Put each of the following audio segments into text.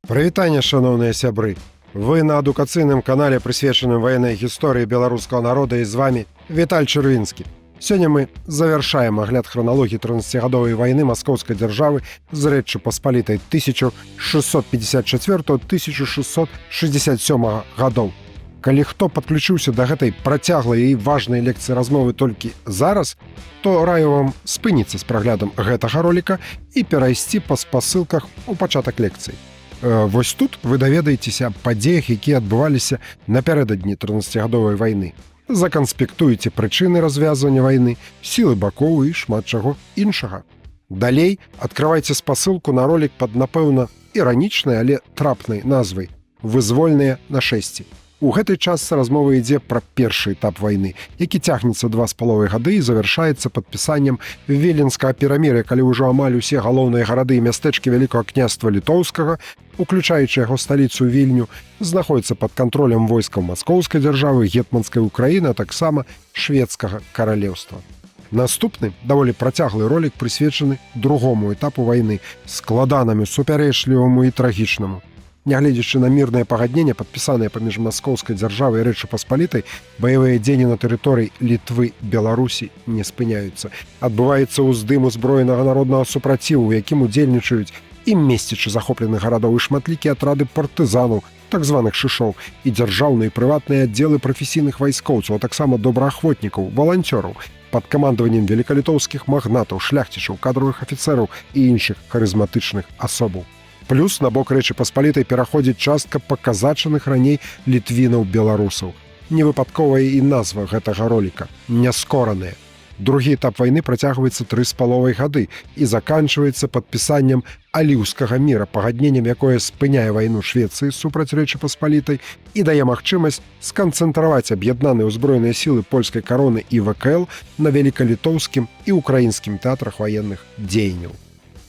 Прывітанне, шаноўныя сябры. Вы на адукацыйным канале, прысвечаным ваеннай гісторыі беларускага народа, і з вами Віталь Чырвінскі. Сёння мы завяршаем агляд храналогіі 13-гадовай вайны Маскоўскай дзяржавы з Рэччу Паспалітай 1654-1667 гадоў. Калі хто падключыўся да гэтай працяглай і важнай лекцыі размовы толькі зараз, то раю вам спыніцца з праглядам гэтага роліка і перайсці па спасылках у пачатак лекцыі. Вось тут вы даведаецеся аб падзеях, якія адбываліся напярэдадні 13-гадовай вайны. Заканспектуеце прычыны развязвання вайны, сілы бакоў і шмат чаго іншага. Далей адкрывайце спасылку на ролік пад, напэўна, іранічнай, але трапнай назвай «Вызвольныя нашэсці». У гэтай частцы размова ідзе пра першы этап вайны, які цягнецца 2,5 гады і завяршаецца падпісаннем Віленскага перамір'я, калі ўжо амаль усе галоўныя гарады і мястэчкі Вялікага Княства Літоўскага, уключаючы яго сталіцу Вільню, знаходзяцца пад кантролем войскаў Маскоўскай дзяржавы, гетманскай Украіны, а таксама Шведскага каралеўства. Наступны, даволі працяглы ролік прысвечаны другому этапу вайны, складанаму, супярэчліваму і трагічнаму. Нягледзячы на мірнае пагадненне, падпісанае паміж Маскоўскай дзяржавай і Рэччу Паспалітай, баявыя дзеянні на тэрыторыі Літвы, Беларусі не спыняюцца. Адбываецца ўздым узброенага народнага супраціву, у якім удзельнічаюць і месцічы захопленых гарадоў, і шматлікія атрады партызанаў, так званых шышоў, і дзяржаўныя і прыватныя аддзелы прафесійных вайскоўцаў, а таксама добраахвотнікаў, валанцёраў пад камандаваннем велікалітоўскіх магнатаў, шляхцічаў, кадравых афіцэраў і іншых харызматычных асобаў. Плюс на бок Рэчы Паспалітай пераходзіць частка паказачаных раней літвінаў-беларусаў. Невыпадковая і назва гэтага роліка «Няскораныя». Другі этап вайны працягваецца 3,5 гады і заканчваецца падпісаннем Аліўскага міра, пагадненнем, якое спыняе вайну Швецыі супраць Рэчы Паспалітай і дае магчымасць сканцэнтраваць аб'яднаныя ўзброеныя сілы польскай кароны і ВКЛ на велікалітоўскім і украінскім тэатрах ваенных дзеянняў.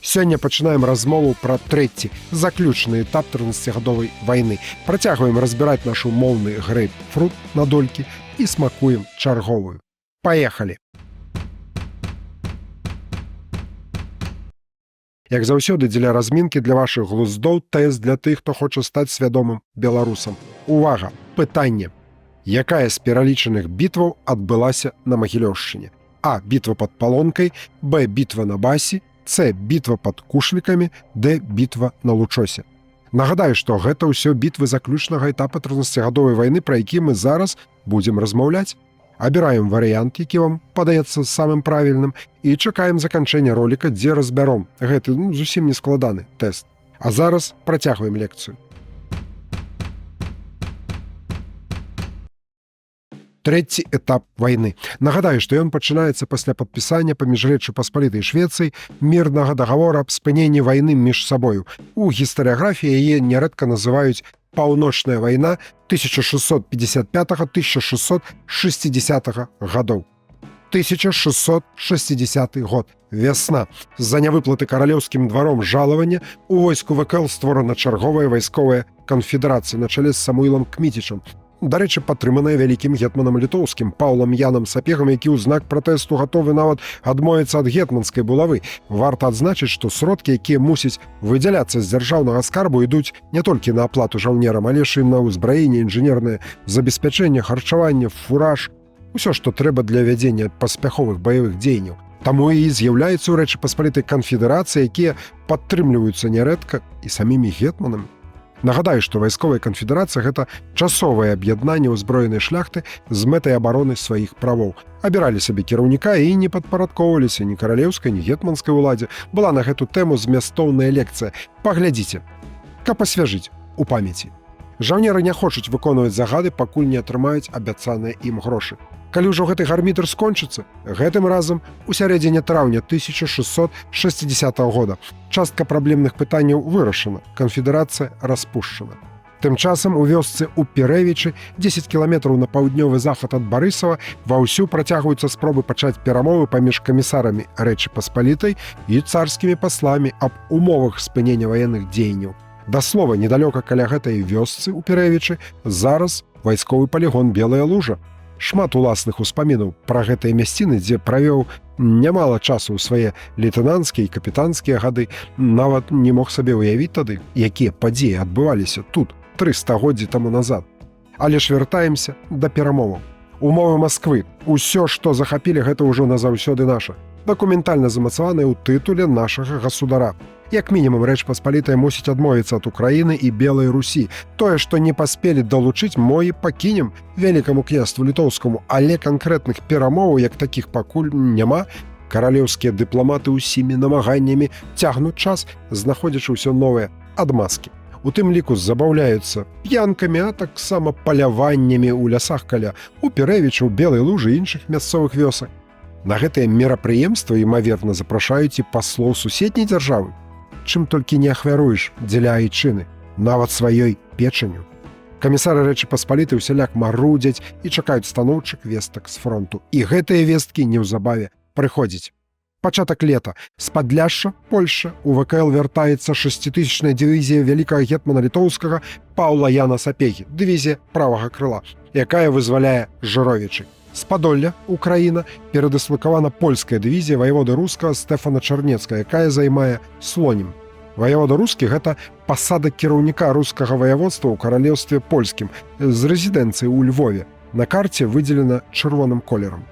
Сёння пачынаем размову пра трэці, заключны этап 13-гадовай вайны. Працягваем разбіраць нашу моўны грэйпфрут на долькі і смакуем чарговую. Паехалі! Як заўсёды, дзеля размінкі для вашых глуздоў тэст для тых, хто хоча стаць свядомым беларусам. Увага, пытанне. Якая з пералічаных бітваў адбылася на Магілёўшчыне? А. Бітва пад Палонкай, Б. Бітва на Басі, С. Бітва пад Кушлікамі, Д. Бітва на Лучосе. Нагадаю, што гэта ўсё бітвы заключнага этапа 13-гадовай вайны, пра які мы зараз будзем размаўляць. Абіраем варыянт, які вам падаецца самым правільным, і чакаем заканчэння роліка, дзе разбяром гэты, ну, зусім не складаны тэст. А зараз працягваем лекцыю. Трэці этап вайны. Нагадаю, што ён пачынаецца пасля падпісання паміж Рэччу Паспалітай і Швецыяй мірнага дагавора аб спыненні вайны між сабою. У гістарыяграфіі яе нярэдка называюць Паўночная вайна 1655-1660 гадоў. 1660 год. Вясна. З-за нявыплаты каралеўскім дваром жалавання у войску ВКЛ створана чарговая вайсковая канфедэрацыя на чале з Самуілам Кміцічам. Дарэчы, падтрыманая вялікім гетманам літоўскім Паўлам Янам Сапегам, які ў знак пратэсту гатовы нават адмовіцца ад гетманскай булавы. Варта адзначыць, што сродкі, якія мусяць выдзяляцца з дзяржаўнага скарбу, ідуць не толькі на аплату жаўнерам, але ж і на ўзбраенне, інжынернае забеспячэнне, харчаванне, фураж, усё, што трэба для вядзення паспяховых баявых дзеянняў. Таму і з'яўляюцца ў Рэчы Паспалітай канфедэрацыі, якія падтрымліваюцца нярэдка і самімі гетманамі. Нагадаю, што вайсковая канфедэрацыя гэта часовае аб'яднанне ўзброенай шляхты з мэтай абароны сваіх правоў. Абіралі сабе кіраўніка і не падпарадкоўваліся ні каралеўскай, ні гетманскай уладзе. Была на гэту тэму змястоўная лекцыя. Паглядзіце, каб асвяжыць у памяці. Жаўнеры не хочуць выконваць загады, пакуль не атрымаюць абяцаныя ім грошы. Калі ўжо гэты гармітр скончыцца, гэтым разам у сярэдзіне траўня 1660 года. Частка праблемных пытанняў вырашана, канфедэрацыя распушчана. Тым часам у вёсцы Уперэвічы, 10 кіламетраў на паўднёвы захад ад Барысава, ва ўсю працягваюцца спробы пачаць перамовы паміж камісарамі Рэчы Паспалітай і царскімі пасламі аб умовах спынення ваенных дзеянняў. Да слова, недалёка каля гэтай вёсцы Уперэвічы зараз вайсковы палігон «Белая лужа». Шмат уласных успамінаў пра гэтыя мясціны, дзе правёў нямала часу ў свае лейтэнанцкія і капітанскія гады, нават не мог сабе ўявіць тады, якія падзеі адбываліся тут тры стагоддзі таму назад. Але ж вяртаемся да перамоваў. Умовы Масквы. Усё, што захапілі, гэта ўжо назаўсёды наша. Дакументальна замацаванае ў тытуле нашага гасудара. Як мінімум, Рэч Паспалітая мусіць адмовіцца ад Украіны і Белай Русі. Тое, што не паспелі далучыць, мо і пакінем Вялікаму Княству Літоўскаму, але канкрэтных перамоваў як такіх пакуль няма. Каралеўскія дыпламаты ўсімі намаганнямі цягнуць час, знаходзячы ўсё новыя адмазкі. У тым ліку забаўляюцца п'янкамі, а таксама паляваннямі ў лясах каля Упірэвічаў, Белай Лужы і іншых мясцовых вёсак. На гэтыя мерапрыемствы, імаверна, запрашаюць і паслоў суседняй дзяржавы. Чым толькі не ахвяруеш дзеля айчыны, нават сваёй печанню. Камісары Рэчы Паспалітай усяляк марудзяць і чакаюць станоўчых вестак з фронту. І гэтыя весткі неўзабаве прыходзяць. Пачатак лета. З Падляшша, Польша, у ВКЛ вяртаецца шасцітысячная дывізія вялікага гетмана літоўскага Паўла Яна Сапегі, дывізія правага крыла, якая вызваляе Жыровічы. З Падолля, Украіна, перадыслакавана польская дывізія ваяводы рускага Стэфана Чарнецкага, якая займае Слонім. Ваявода рускі гэта пасада кіраўніка рускага ваяводства ў каралеўстве польскім з рэзідэнцыяй у Львове. На карце выдзелена чырвоным колерам.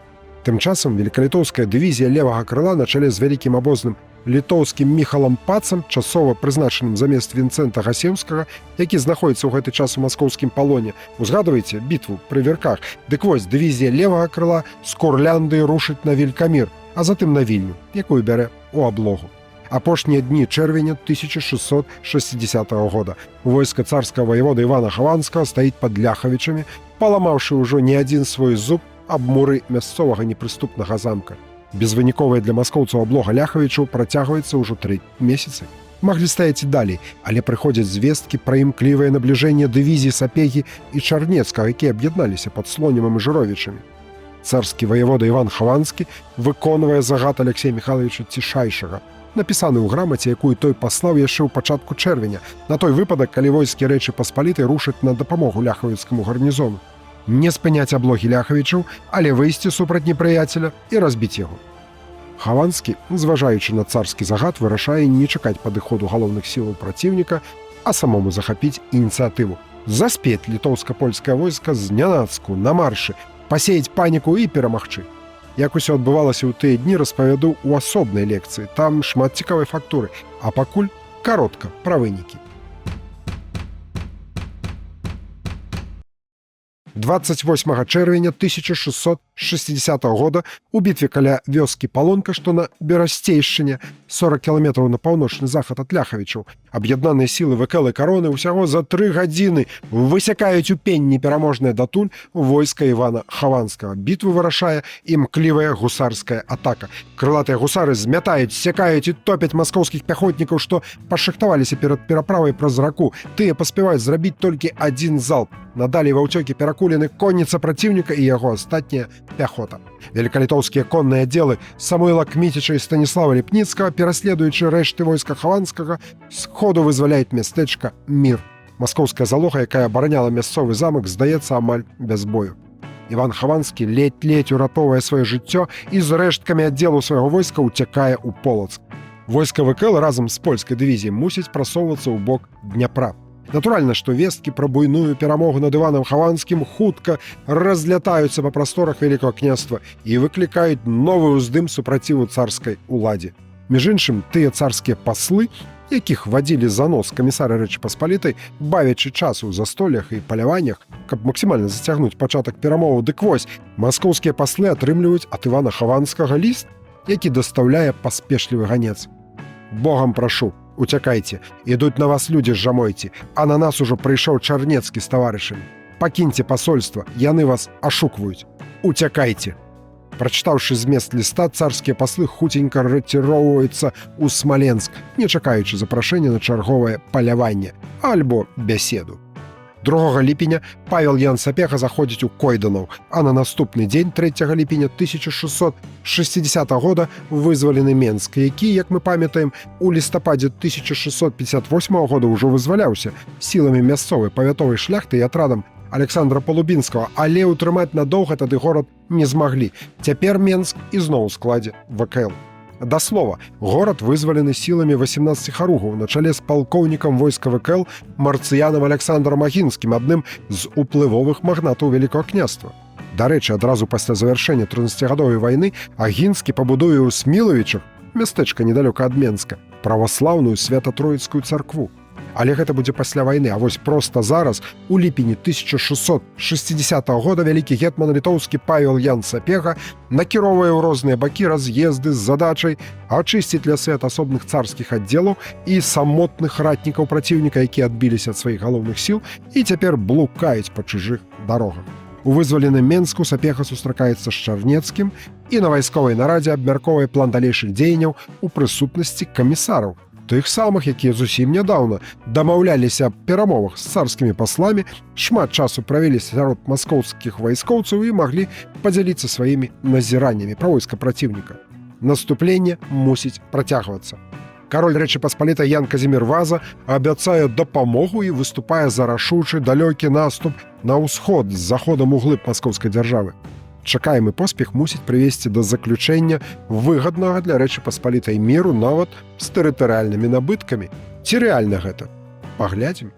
Тым часам велікалітоўская дывізія левага крыла на чале з вялікім абозным літоўскім Міхалам Пацам, часова прызначаным замест Вінцэнта Гасеўскага, які знаходіцца ў гэты час у маскоўскім палоне. Узгадваеце бітву пры Верках. Дык вось, дывізія левага крыла з Курлянды рушыць на Вількамір, а затым на Вільню, якую бярэ ў аблогу. Апошнія дні чэрвеня 1660 года. Войска царскага ваявода Івана Хаванскага стаіць пад Ляхавічамі, паламаўшы ўжо не адзін свой зуб аб муры мясцовага непрыступнага замка. Безвыніковая для маскоўцаў аблога Ляхавічаў працягваецца ўжо 3 месяцы. Маглі стаяць і далей, але прыходзяць звесткі пра імклівае набліжэнне дывізій Сапегі і Чарнецкага, якія аб'ядналіся пад Слонімам і Жыровічамі. Царскі ваявода Іван Хаванскі выконвае загад Алексея Михайловича Цішайшага, напісаны ў грамаце, якую той паслаў яшчэ ў пачатку чэрвеня, на той выпадак, калі войскі Рэчы Паспалітай рушаць на дапамогу ляхавіцкаму гарнізону. Не спыняць аблогі Ляхавічаў, але выйсці супраць непрыяцеля і разбіць яго. Хаванскі, зважаючы на царскі загад, вырашае не чакаць падыходу галоўных сілаў праціўніка, а самому захапіць ініцыятыву. Заспець літоўска-польскае войска знянацку на маршы, пасеяць паніку і перамагчы. Як усё адбывалася ў тыя дні, распавяду ў асобнай лекцыі. Там шмат цікавай фактуры, а пакуль каротка пра вынікі. 28 чэрвеня 1660 года у бітве каля вёскі Палонка, што на Берасцейшчыне, 40 кіламетраў на паўночны захад ад Ляхавічаў, аб'яднаныя сілы ВКЛ і кароны ўсяго за 3 гадзіны высякаюць у пень непераможнае датуль войска Івана Хаванскага. Бітву вырашае імклівая гусарская атака. Крылатыя гусары змятаюць, сякаюць і топяць маскоўскіх пяхотнікаў, што пашыхтаваліся перад пераправай праз раку. Тыя паспяваюць зрабіць толькі адзін залп. Надалей ва ўцёкі перакулены конніца праціўніка і яго астатняя пяхота. Велікалітоўскія конныя аддзелы Самуіла Кміціча і Станіслава Ліпніцкага, пераследуючы рэшты войска Хаванскага, сходу вызваляюць мястэчка Мір. Маскоўская залога, якая абараняла мясцовы замак, здаецца амаль без бою. Іван Хаванскі ледзь-ледзь уратоўвае сваё жыццё і з рэшткамі аддзелу свайго войска ўцякае ў Полацк. Войска ВКЛ разам з польскай дывізіяй мусіць прасоўвацца ў бок Дняпра. Натуральна, што весткі пра буйную перамогу над Іванам Хаванскім хутка разлятаюцца па прасторах Вялікага Княства і выклікаюць новы ўздым супраціву царскай уладзе. Між іншым, тыя царскія паслы, якіх вадзілі за нос камісары Рэчы Паспалітай, бавячы час у застоллях і паляваннях, каб максімальна зацягнуць пачатак перамоваў, дык вось, маскоўскія паслы атрымліваюць ад Івана Хаванскага ліст, які дастаўляе паспешлівы ганец. Богам прашу, уцякайце, ідуць на вас людзі з Жамойці, а на нас ужо прыйшоў Чарнецкі з таварышамі. Пакіньце пасольства, яны вас ашукваюць. Уцякайце. Прачытаўшы змест ліста, царскія паслы хуценька рэціроўваюцца ў Смаленск, не чакаючы запрашэння на чарговае паляванне альбо бяседу. 2 ліпеня Павел Ян Сапега заходзіць у Койданаў, а на наступны дзень, 3 ліпеня 1660 года, вызвалены Менск, які, як мы памятаем, у лістападзе 1658 года ўжо вызваляўся сіламі мясцовай павятовай шляхты і атрадам Александра Палубінскага, але ўтрымаць надоўга тады горад не змаглі. Цяпер Менск ізноў у складзе ВКЛ. Да слова, горад вызвалены сіламі 18 харугаў на чале з палкоўнікам войска ВКЛ Марцыянам Александром Агінскім, адным з уплывовых магнатаў Вялікага Княства. Дарэчы, адразу пасля завяршэння 13-гадовай вайны Агінскі пабудуе ў Смілавічах, мястэчка недалёка ад Менска, праваслаўную Свята-Троіцкую царкву. Але гэта будзе пасля вайны, а вось проста зараз, у ліпені 1660 года, вялікі гетман літоўскі Павел Ян Сапега накіроўвае ў розныя бакі раз'езды з задачай ачысціць лясы ад асобных царскіх аддзелаў і самотных ратнікаў праціўніка, якія адбіліся ад сваіх галоўных сіл і цяпер блукаюць па чужых дарогах. У вызваленым Менску Сапега сустракаецца з Чарнецкім і на вайсковай нарадзе абмяркоўвае план далейшых дзеянняў у прысутнасці камісараў, тых самых, якія зусім нядаўна дамаўляліся аб перамовах з царскімі пасламі, шмат часу правялі сярод маскоўскіх вайскоўцаў і маглі падзяліцца сваімі назіраннямі пра войска праціўніка. Наступленне мусіць працягвацца. Кароль Рэчы Паспалітай Ян Казімір Ваза абяцае дапамогу і выступае за рашучы далёкі наступ на ўсход з заходам у глыб маскоўскай дзяржавы. Чакаемы поспех мусіць прывесці да заключэння выгаднага для Рэчы Паспалітай міру нават з тэрытарыяльнымі набыткамі. Ці рэальна гэта? Паглядзім.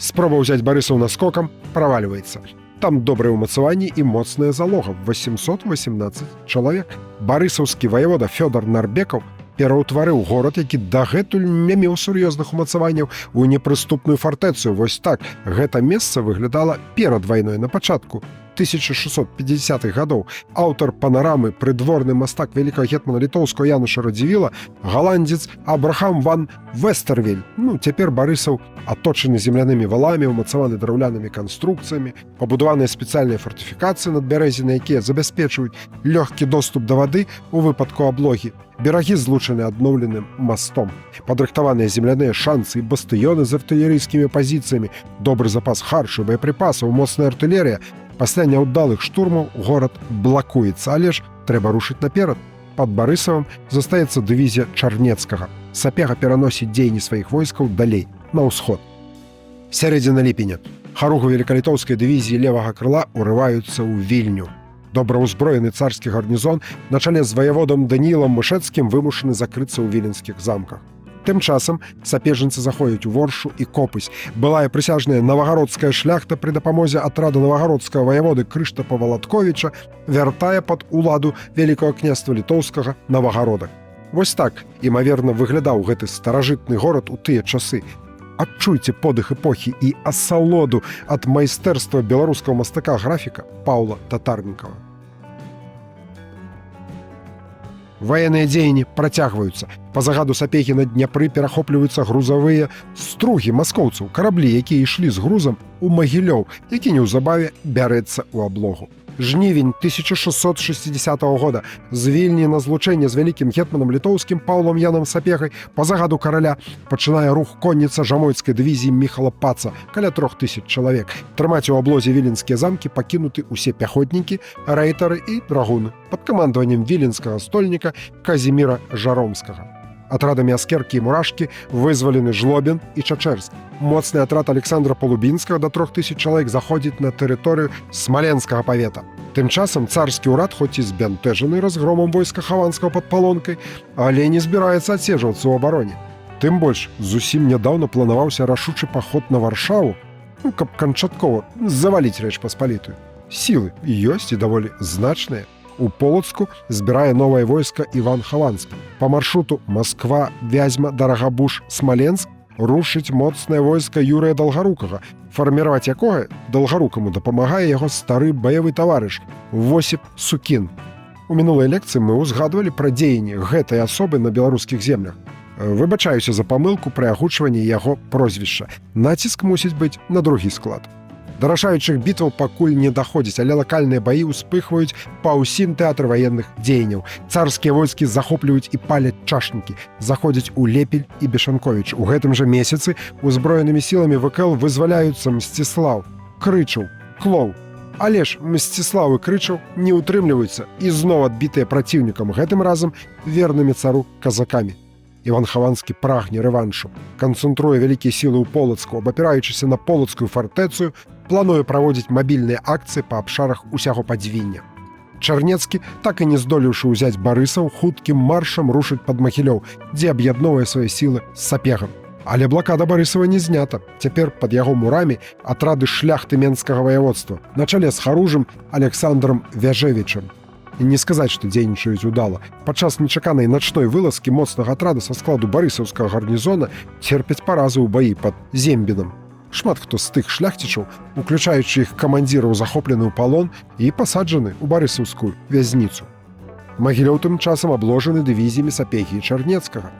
Спроба ўзяць Барысаў наскокам правальваецца. Там добрае ўмацаванне і моцная залога 818 чалавек. Барысаўскі ваявода Фёдор Нарбекаў пераўтварыў горад, які дагэтуль не меў сур'ёзных умацаванняў, у непрыступную фартэцыю. Вось так гэта месца выглядала перад вайной на пачатку 1650-х гадоў. Аўтар панарамы, прыдворны мастак вялікага гетмана літоўскага Януша Радзівіла, галандзец Абрахам ван Вестэрвель. Ну, цяпер Барысаў аточаны землянымі валамі, умацаваны драўлянымі канструкцыямі, пабудаваныя спецыяльныя фартыфікацыі над бярэзіны, якія забяспечваюць лёгкі доступ да вады у выпадку аблогі. Берагі злучаны адноўленым мастом. Падрыхтаваныя земляныя шанцы і бастыёны з артылерыйскімі пазіцыямі, добры запас харчу, боепрыпасаў, моцная артылерія. Пасля няўдалых штурмаў горад блакуецца, але ж трэба рушыць наперад. Пад Барысавам застаецца дывізія Чарнецкага. Сапега пераносіць дзеянні сваіх войскаў далей, на ўсход. Сярэдзіна ліпеня. Харугвы великалітоўскай дывізіі левага крыла ўрываюцца ў Вільню. Добраўзброены царскі гарнізон на чале з ваяводам Даніілам Мышэцкім вымушаны закрыцца ў віленскіх замках. Тым часам сапежанцы заходзяць у Воршу і Копысь. Былая прысяжная навагародская шляхта пры дапамозе атрада навагародскага ваяводы Крыштапа Валатковіча вяртае пад уладу Вялікага Княства Літоўскага Навагародак. Вось так, імаверна, выглядаў гэты старажытны горад у тыя часы. Адчуйце подых эпохі і асалоду ад майстэрства беларускага мастака графіка Паўла Татарнікава. Ваенныя дзеянні працягваюцца. Па загаду Сапегі на Дняпры перахопліваюцца грузавыя стругі маскоўцаў, караблі, якія ішлі з грузам у Магілёў, які неўзабаве бярэцца ў аблогу. Жнівень 1660 года. З Вільні на злучэнне з вялікім гетманам літоўскім Паўлам Янам Сапегай па загаду караля пачынае рух конніца жамойцкай дывізіі Міхала Паца, каля 3000 чалавек. Трымаць у аблозе віленскія замкі пакінуты ўсе пяхотнікі, рэйтары і драгуны пад камандаваннем віленскага стольніка Казіміра Жаромскага. Атрадамі Аскеркі і Мурашкі вызвалены Жлобін і Чачэрск. Моцны атрад Александра Палубінскага да 3000 чалавек заходзіць на тэрыторыю Смаленскага павета. Тым часам царскі ўрад, хоць і збянтэжаны разгромам войска Хаванскага пад Палонкай, але не збіраецца адседжвацца ў абароне. Тым больш, зусім нядаўна планаваўся рашучы паход на Варшаву, ну, каб канчаткова заваліць Рэч Паспалітую. Сілы ёсць і даволі значныя. У Полацку збірае новае войска Іван Хаванскі. Па маршруту Масква, Вязьма, Дарагабуж, Смаленск рушыць моцнае войска Юрыя Далгарукага, фарміраваць якога Далгарукаму дапамагае яго стары баявы таварыш Восіп Сукін. У мінулай лекцыі мы ўзгадвалі пра дзеянні гэтай асобы на беларускіх землях. Выбачаюся за памылку пры агучванні яго прозвішча. Націск мусіць быць на другі склад. Да рашаючых бітваў пакуль не даходзіць, але лакальныя баі ўспыхваюць па ўсім тэатры ваенных дзеянняў. Царскія войскі захопліваюць і паляць чашнікі, заходзяць у Лепель і Бешанковіч. У гэтым жа месяцы узброенымі сіламі ВКЛ вызваляюцца Мсціслаў, Крычаў, Клоў. Але ж Мсціслаў і Крычаў не ўтрымліваюцца і зноў адбітыя праціўнікам, гэтым разам вернымі цару казакамі. Іван Хаванскі прагне рэваншу, канцэнтруе вялікія сілы ў Полацку, абапіраючыся на полацкую фартэцыю, Плануе праводзіць мабільныя акцыі па абшарах усяго Падзвіння. Чарнецкі, так і не здолеўшы ўзяць Барысаў, хуткім маршам рушыць пад Магілёў, дзе аб'ядноўвае свае сілы з Сапегам. Але блакада Барысава не знята. Цяпер пад яго мурамі атрады шляхты Менскага ваяводства на чале з харужым Александром Вяжэвічам. І не сказаць, што дзейнічаюць удала. Падчас нечаканай начной вылазкі моцнага атрада са складу барысаўскага гарнізона церпяць паразы ў баі пад Зембінам. Шмат хто з тых шляхцічаў, уключаючы іх камандзіраў, захоплены ў палон і пасаджаны ў барысаўскую вязніцу. Магілёў тым часам абложаны дывізіямі Сапегі і Чарнецкага.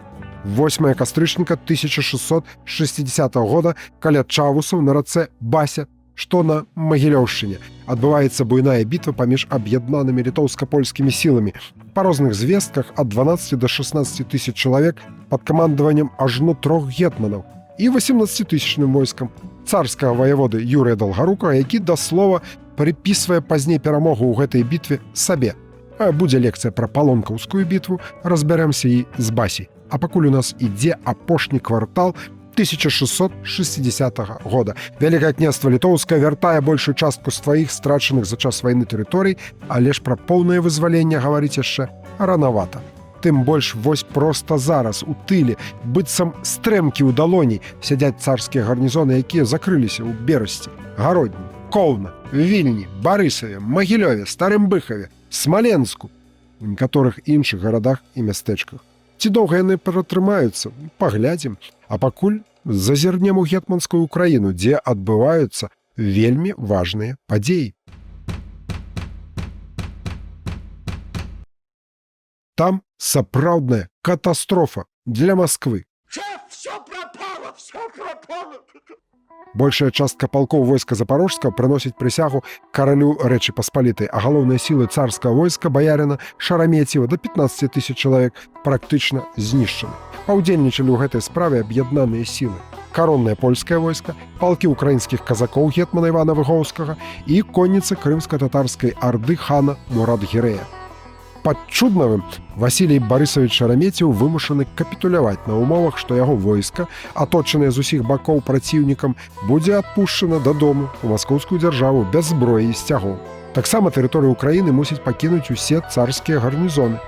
8 кастрычніка 1660 года каля Чавусаў на рацэ Бася, што на Магілёўшчыне, адбываецца буйная бітва паміж аб'яднанымі літоўска-польскімі сіламі. Па розных звестках ад 12 до 16 тысяч чалавек пад камандаваннем ажно трох гетманаў і 18-тысячным войскам царскага ваяводы Юрыя Далгарукага, які, да слова, прыпісвае пазней перамогу ў гэтай бітве сабе. Будзе лекцыя пра палонкаўскую бітву, разбярэмся і з Басей. А пакуль у нас ідзе апошні квартал 1660 года. Вялікае княства Літоўскае вяртае большую частку сваіх страчаных за час вайны тэрыторый, але ж пра поўнае вызваленне гаварыць яшчэ ранавата. Тым больш вось проста зараз у тыле, быццам стрэмкі ў далоні, сядзяць царскія гарнізоны, якія закрыліся ў Берасці, Гародні, Коўна, Вільні, Барысаве, Магілёве, Старым Быхаве, Смаленску, у некаторых іншых гарадах і мястэчках. Ці доўга яны пратрымаюцца, паглядзім, а пакуль зазірнем у гетманскую Украіну, дзе адбываюцца вельмі важныя падзеі. Там сапраўдная катастрофа для Москвы. Шеф, все пропало, все пропало. Большая частка палкоў войска Запарожскага прыносіць прысягу каралю Рэчы Паспалітай, а галоўныя сілы царскага войска баярына Шарамецева да 15 тысяч чалавек практычна знішчаны. Паўдзельнічалі ў гэтай справе аб'яднаныя сілы: кароннае польскае войска, палкі украінскіх казакоў гетмана Івана Выгоўскага і конніца крымска-татарскай арды хана Мурад-Гірэя. Пад Чуднавым Васілій Барысавіч Шарамецеў вымушаны капітуляваць на умовах, што яго войска, аточанае з усіх бакоў праціўнікам, будзе адпушчана дадому у маскоўскую дзяржаву без зброі і сцягоў. Таксама тэрыторыю Украіны мусіць пакінуць усе царскія гарнізоны.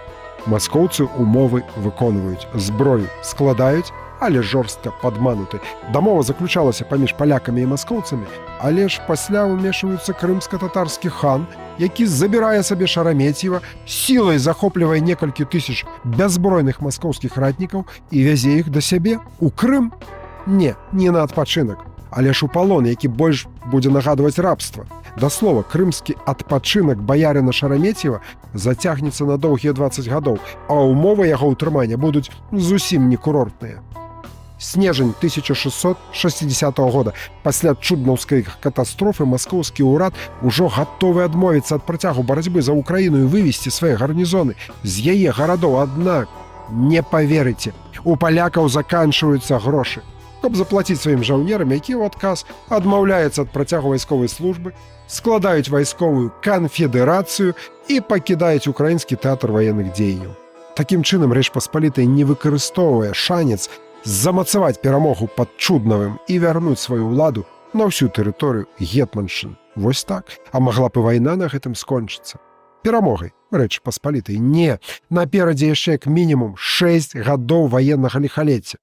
Маскоўцы умовы выконваюць, зброю складаюць, але жорстка падмануты. Дамова заключалася паміж палякамі і маскоўцамі, але ж пасля ўмешваюцца крымска-татарскі хан, які забірае сабе Шарамецьева, сілай захоплівае некалькі тысяч бяззбройных маскоўскіх ратнікаў і вязе іх да сябе у Крым. Не, не на адпачынак, але ж у палон, які больш будзе нагадваць рабства. Да слова, крымскі адпачынак баярына Шарамецьева зацягнецца на доўгія 20 гадоў, а ўмовы яго ўтрымання будуць зусім не курортныя. Снежань 1660 года. Пасля чуднаўскай катастрофы маскоўскі ўрад ужо гатовы адмовіцца ад працягу барацьбы за Украіну і вывесці свае гарнізоны з яе гарадоў. Аднак, не паверыце, у палякаў заканчваюцца грошы. Каб заплаціць сваім жаўнерам, якія ў адказ адмаўляюцца ад працягу вайсковай службы, складаюць вайсковую канфедэрацыю і пакідаюць украінскі тэатр ваенных дзеянняў. Такім чынам, Рэч Паспалітая не выкарыстоўвае шанец замацаваць перамогу пад Чуднавым і вярнуць сваю ўладу на ўсю тэрыторыю гетманшчыны. Вось так. А магла б і вайна на гэтым скончыцца. Перамогай Рэчы Паспалітай. Не, наперадзе яшчэ як мінімум 6 гадоў ваеннага ліхалецця.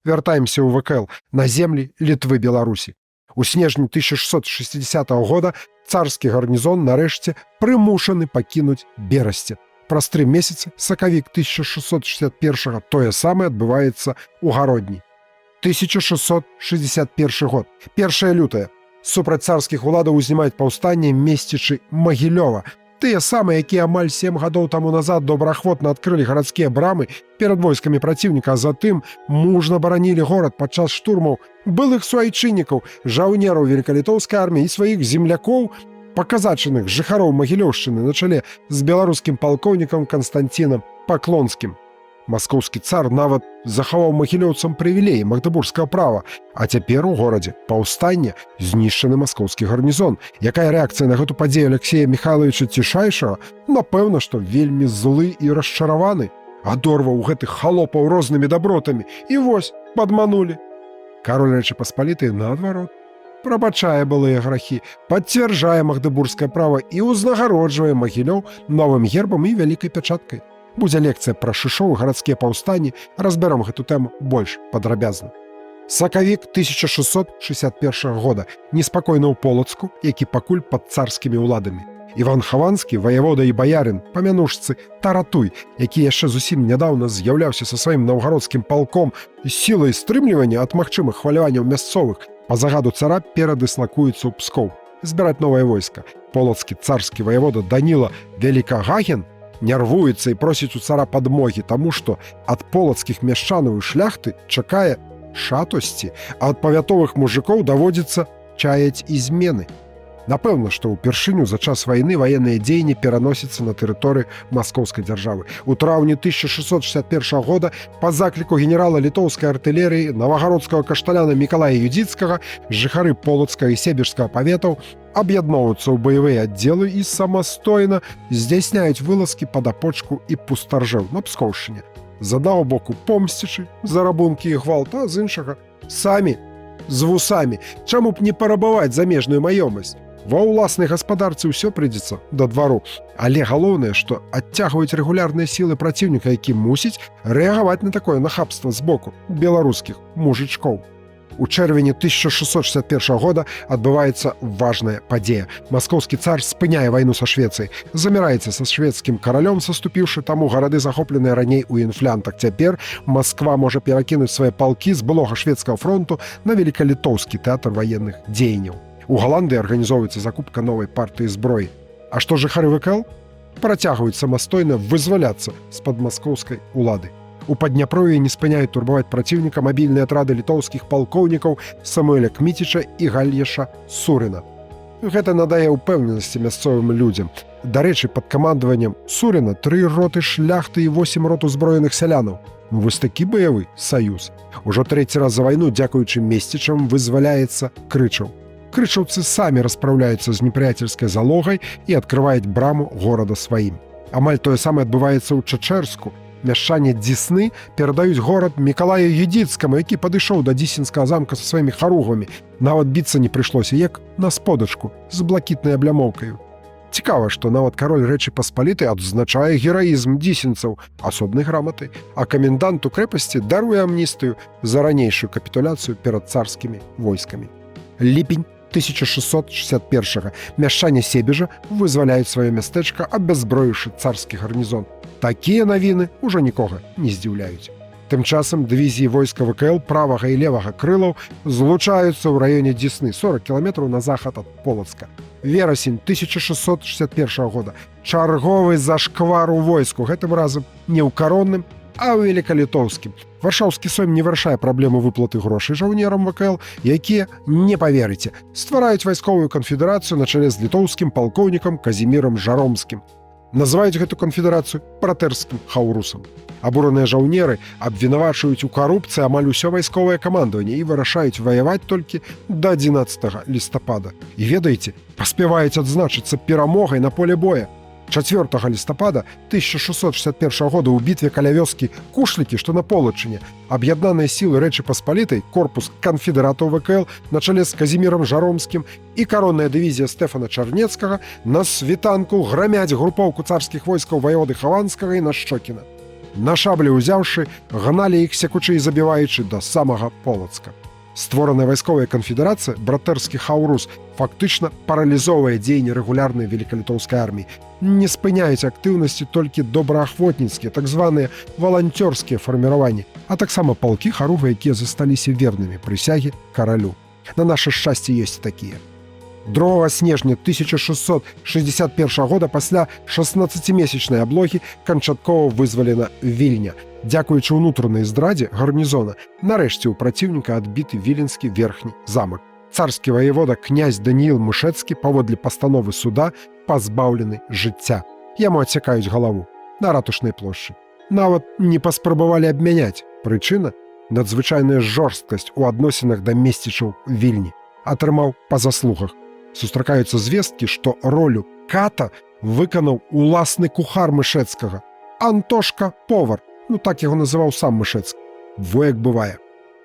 Вяртаемся ў ВКЛ на землі Літвы Беларусі. У снежні 1660 года царскі гарнізон нарэшце прымушаны пакінуць Берасце. Праз 3 месяцы, сакавік 1661, тое самае адбываецца ў Гародні. 1661 год, 1 лютае. Супраць царскіх уладаў узнімаюць паўстанне месцічы Магілёва. Тыя самыя, якія амаль 7 гадоў таму назад добраахвотна адкрылі гарадскія брамы перад войскамі праціўніка, а затым мужна баранілі горад падчас штурмаў былых суайчыннікаў, жаўнераў великалітоўскай арміі і сваіх землякоў, паказачаных жыхароў Магілёўшчыны на чале з беларускім палкоўнікам Канстанцінам Паклонскім. Маскоўскі цар нават захаваў магілёўцам прывілеі магдэбургскага права, а цяпер у горадзе паўстанне, знішчаны маскоўскі гарнізон. Якая рэакцыя на гэту падзею Алексея Михайловича Цішайшага? Напэўна, што вельмі злы і расчараваны. Адорваў гэтых халопаў рознымі дабротамі і вось падманулі. Кароль Рэчы Паспалітай, наадварот, прабачае былыя грахі, пацвярджае магдэбургскае права і ўзнагароджвае Магілёў новым гербам і вялікай пячаткай. Будзе лекцыя пра шышоў, гарадскія паўстанні, разбяром гэту тэму больш падрабязна. Сакавік 1661 года. Неспакойна ў Полацку, які пакуль пад царскімі ўладамі. Іван Хаванскі, ваявода і баярын, па мянушцы Таратуй, які яшчэ зусім нядаўна з'яўляўся са сваім наўгародскім палком з сілай стрымлівання ад магчымых хваляванняў мясцовых, па загаду цара перадыслакуецца ў Пскоў збіраць новае войска. Полацкі царскі ваявода Даніла Вялікагаген нервуецца і просіць у цара падмогі, таму што ад полацкіх мяшчанаў і шляхты чакае шатосці, а ад павятовых мужыкоў даводзіцца чаяць ізмены. Напэўна, што ўпершыню за час вайны ваенныя дзеянні пераносяцца на тэрыторыі маскоўскай дзяржавы. У траўні 1661 года па закліку генерала літоўскай артылерыі навагародскага кашталяна Мікалая Юдзіцкага жыхары Полацкага і Себежскага паветаў аб'ядноўваюцца ў баявыя аддзелы і самастойна здзяйсняюць вылазкі пад Апочку і Пустаржэў на Пскоўшчыне. З аднаго боку, помсцячы за рабункі і гвалт, а з іншага, самі з вусамі, чаму б не парабаваць замежную маёмасць? Ва ўласнай гаспадарцы ўсё прыйдзецца да двару. Але галоўнае, што адцягваюць рэгулярныя сілы праціўніка, які мусіць рэагаваць на такое нахабства з боку беларускіх мужычкоў. У чэрвені 1661 года адбываецца важная падзея. Маскоўскі цар спыняе вайну са Швецыяй, заміраецца са шведскім каралём, саступіўшы таму гарады, захопленыя раней у інфлянтах. Цяпер Масква можа перакінуць свае палкі з былога шведскага фронту на великалітоўскі тэатр ваенных дзеянняў. У Галандыі арганізоўваецца закупка новай партыі зброі. А што жыхары ВКЛ? Працягваюць самастойна вызваляцца з-пад маскоўскай улады. У Падняпроўі не спыняюць турбаваць праціўніка мабільныя атрады літоўскіх палкоўнікаў Самуэля Кміціча і Гальеша Сурына. Гэта надае ўпэўненасці мясцовым людзям. Дарэчы, пад камандаваннем Сурына тры роты шляхты і 8 рот узброеных сялянаў. Ну, вось такі баявы саюз. Ужо трэці раз за вайну, дзякуючы месцічам, вызваляецца Крычаў. Крычаўцы самі распраўляюцца з непрыяцельскай залогай і адкрываюць браму горада сваім. Амаль тое самае адбываецца ў Чачэрску. Мяшчане Дзісны перадаюць горад Мікалаю Юдзіцкаму, які падышоў да дзісінскага замка са сваімі харугвамі. Нават біцца не прыйшлося, як на сподачку з блакітнай аблямоўкаю. Цікава, што нават кароль Рэчы Паспалітай адзначае гераізм дзісінцаў асобнай граматай, а каменданту крэпасці даруе амністыю за ранейшую капітуляцыю перад царскімі войскамі. Ліпень 1661. Мяшчане Себежа вызваляюць сваё мястэчка, абяззброіўшы царскі гарнізон. Такія навіны ўжо нікога не здзіўляюць. Тым часам дывізіі войска ВКЛ правага і левага крылаў злучаюцца ў раёне Дзісны, 40 кіламетраў на захад ад Полацка. Верасень 1661 года. Чарговы зашквар у войску, гэтым разам не ў каронным, а ў великалітоўскім. Варшаўскі сойм не вырашае праблему выплаты грошай жаўнерам ВКЛ, якія, не паверыце, ствараюць вайсковую канфедэрацыю на чале з літоўскім палкоўнікам Казімірам Жаромскім. Называюць гэту канфедэрацыю братэрскім хаурусам. Абураныя жаўнеры абвінавачваюць у карупцыі амаль усё вайсковае камандаванне і вырашаюць ваяваць толькі да 11 лістапада. І ведаеце, паспяваюць адзначыцца перамогай на поле боя. 4 лістапада 1661 года ў бітве каля вёскі Кушлікі, што на Полачыне, аб'яднаныя сілы Рэчы Паспалітай, корпус канфедэратаў ВКЛ на чале з Казімірам Жаромскім і каронная дывізія Стэфана Чарнецкага на світанку грамяць групоўку царскіх войскаў ваяводы Хаванскага і Нашчокіна. На шаблі ўзяўшы, гналі іх, секучы і забіваючы, да самага Полацка. Створаная вайсковая канфедэрацыя братэрскі хаурус фактычна паралізоўвае дзеянні рэгулярнай великалітоўскай арміі. Не спыняюць актыўнасці толькі добраахвотніцкія, так званыя валанцёрскія фарміраванні, а таксама палкі харугвы, якія засталіся вернымі прысягі каралю. На наше шчасце, ёсць такія. 2 снежня 1661 года пасля 16-месячнай аблогі канчаткова вызвалена Вільня. Дзякуючы ўнутранай здрадзе гарнізона, нарэшце ў праціўніка адбіты віленскі верхні замак. Царскі ваявода князь Даніил Мышэцкі паводле пастановы суда пазбаўлены жыцця. Яму адсякаюць галаву на ратушнай плошчы. Нават не паспрабавалі абмяняць. Прычына: надзвычайная жорсткасць у адносінах да месцічаў Вільні. Атрымаў па заслугах. Сустракаюцца звесткі, што ролю ката выканаў уласны кухар Мышэцкага, Антошка Повар. Ну, так яго называў сам Мышэцкі. Во як бывае.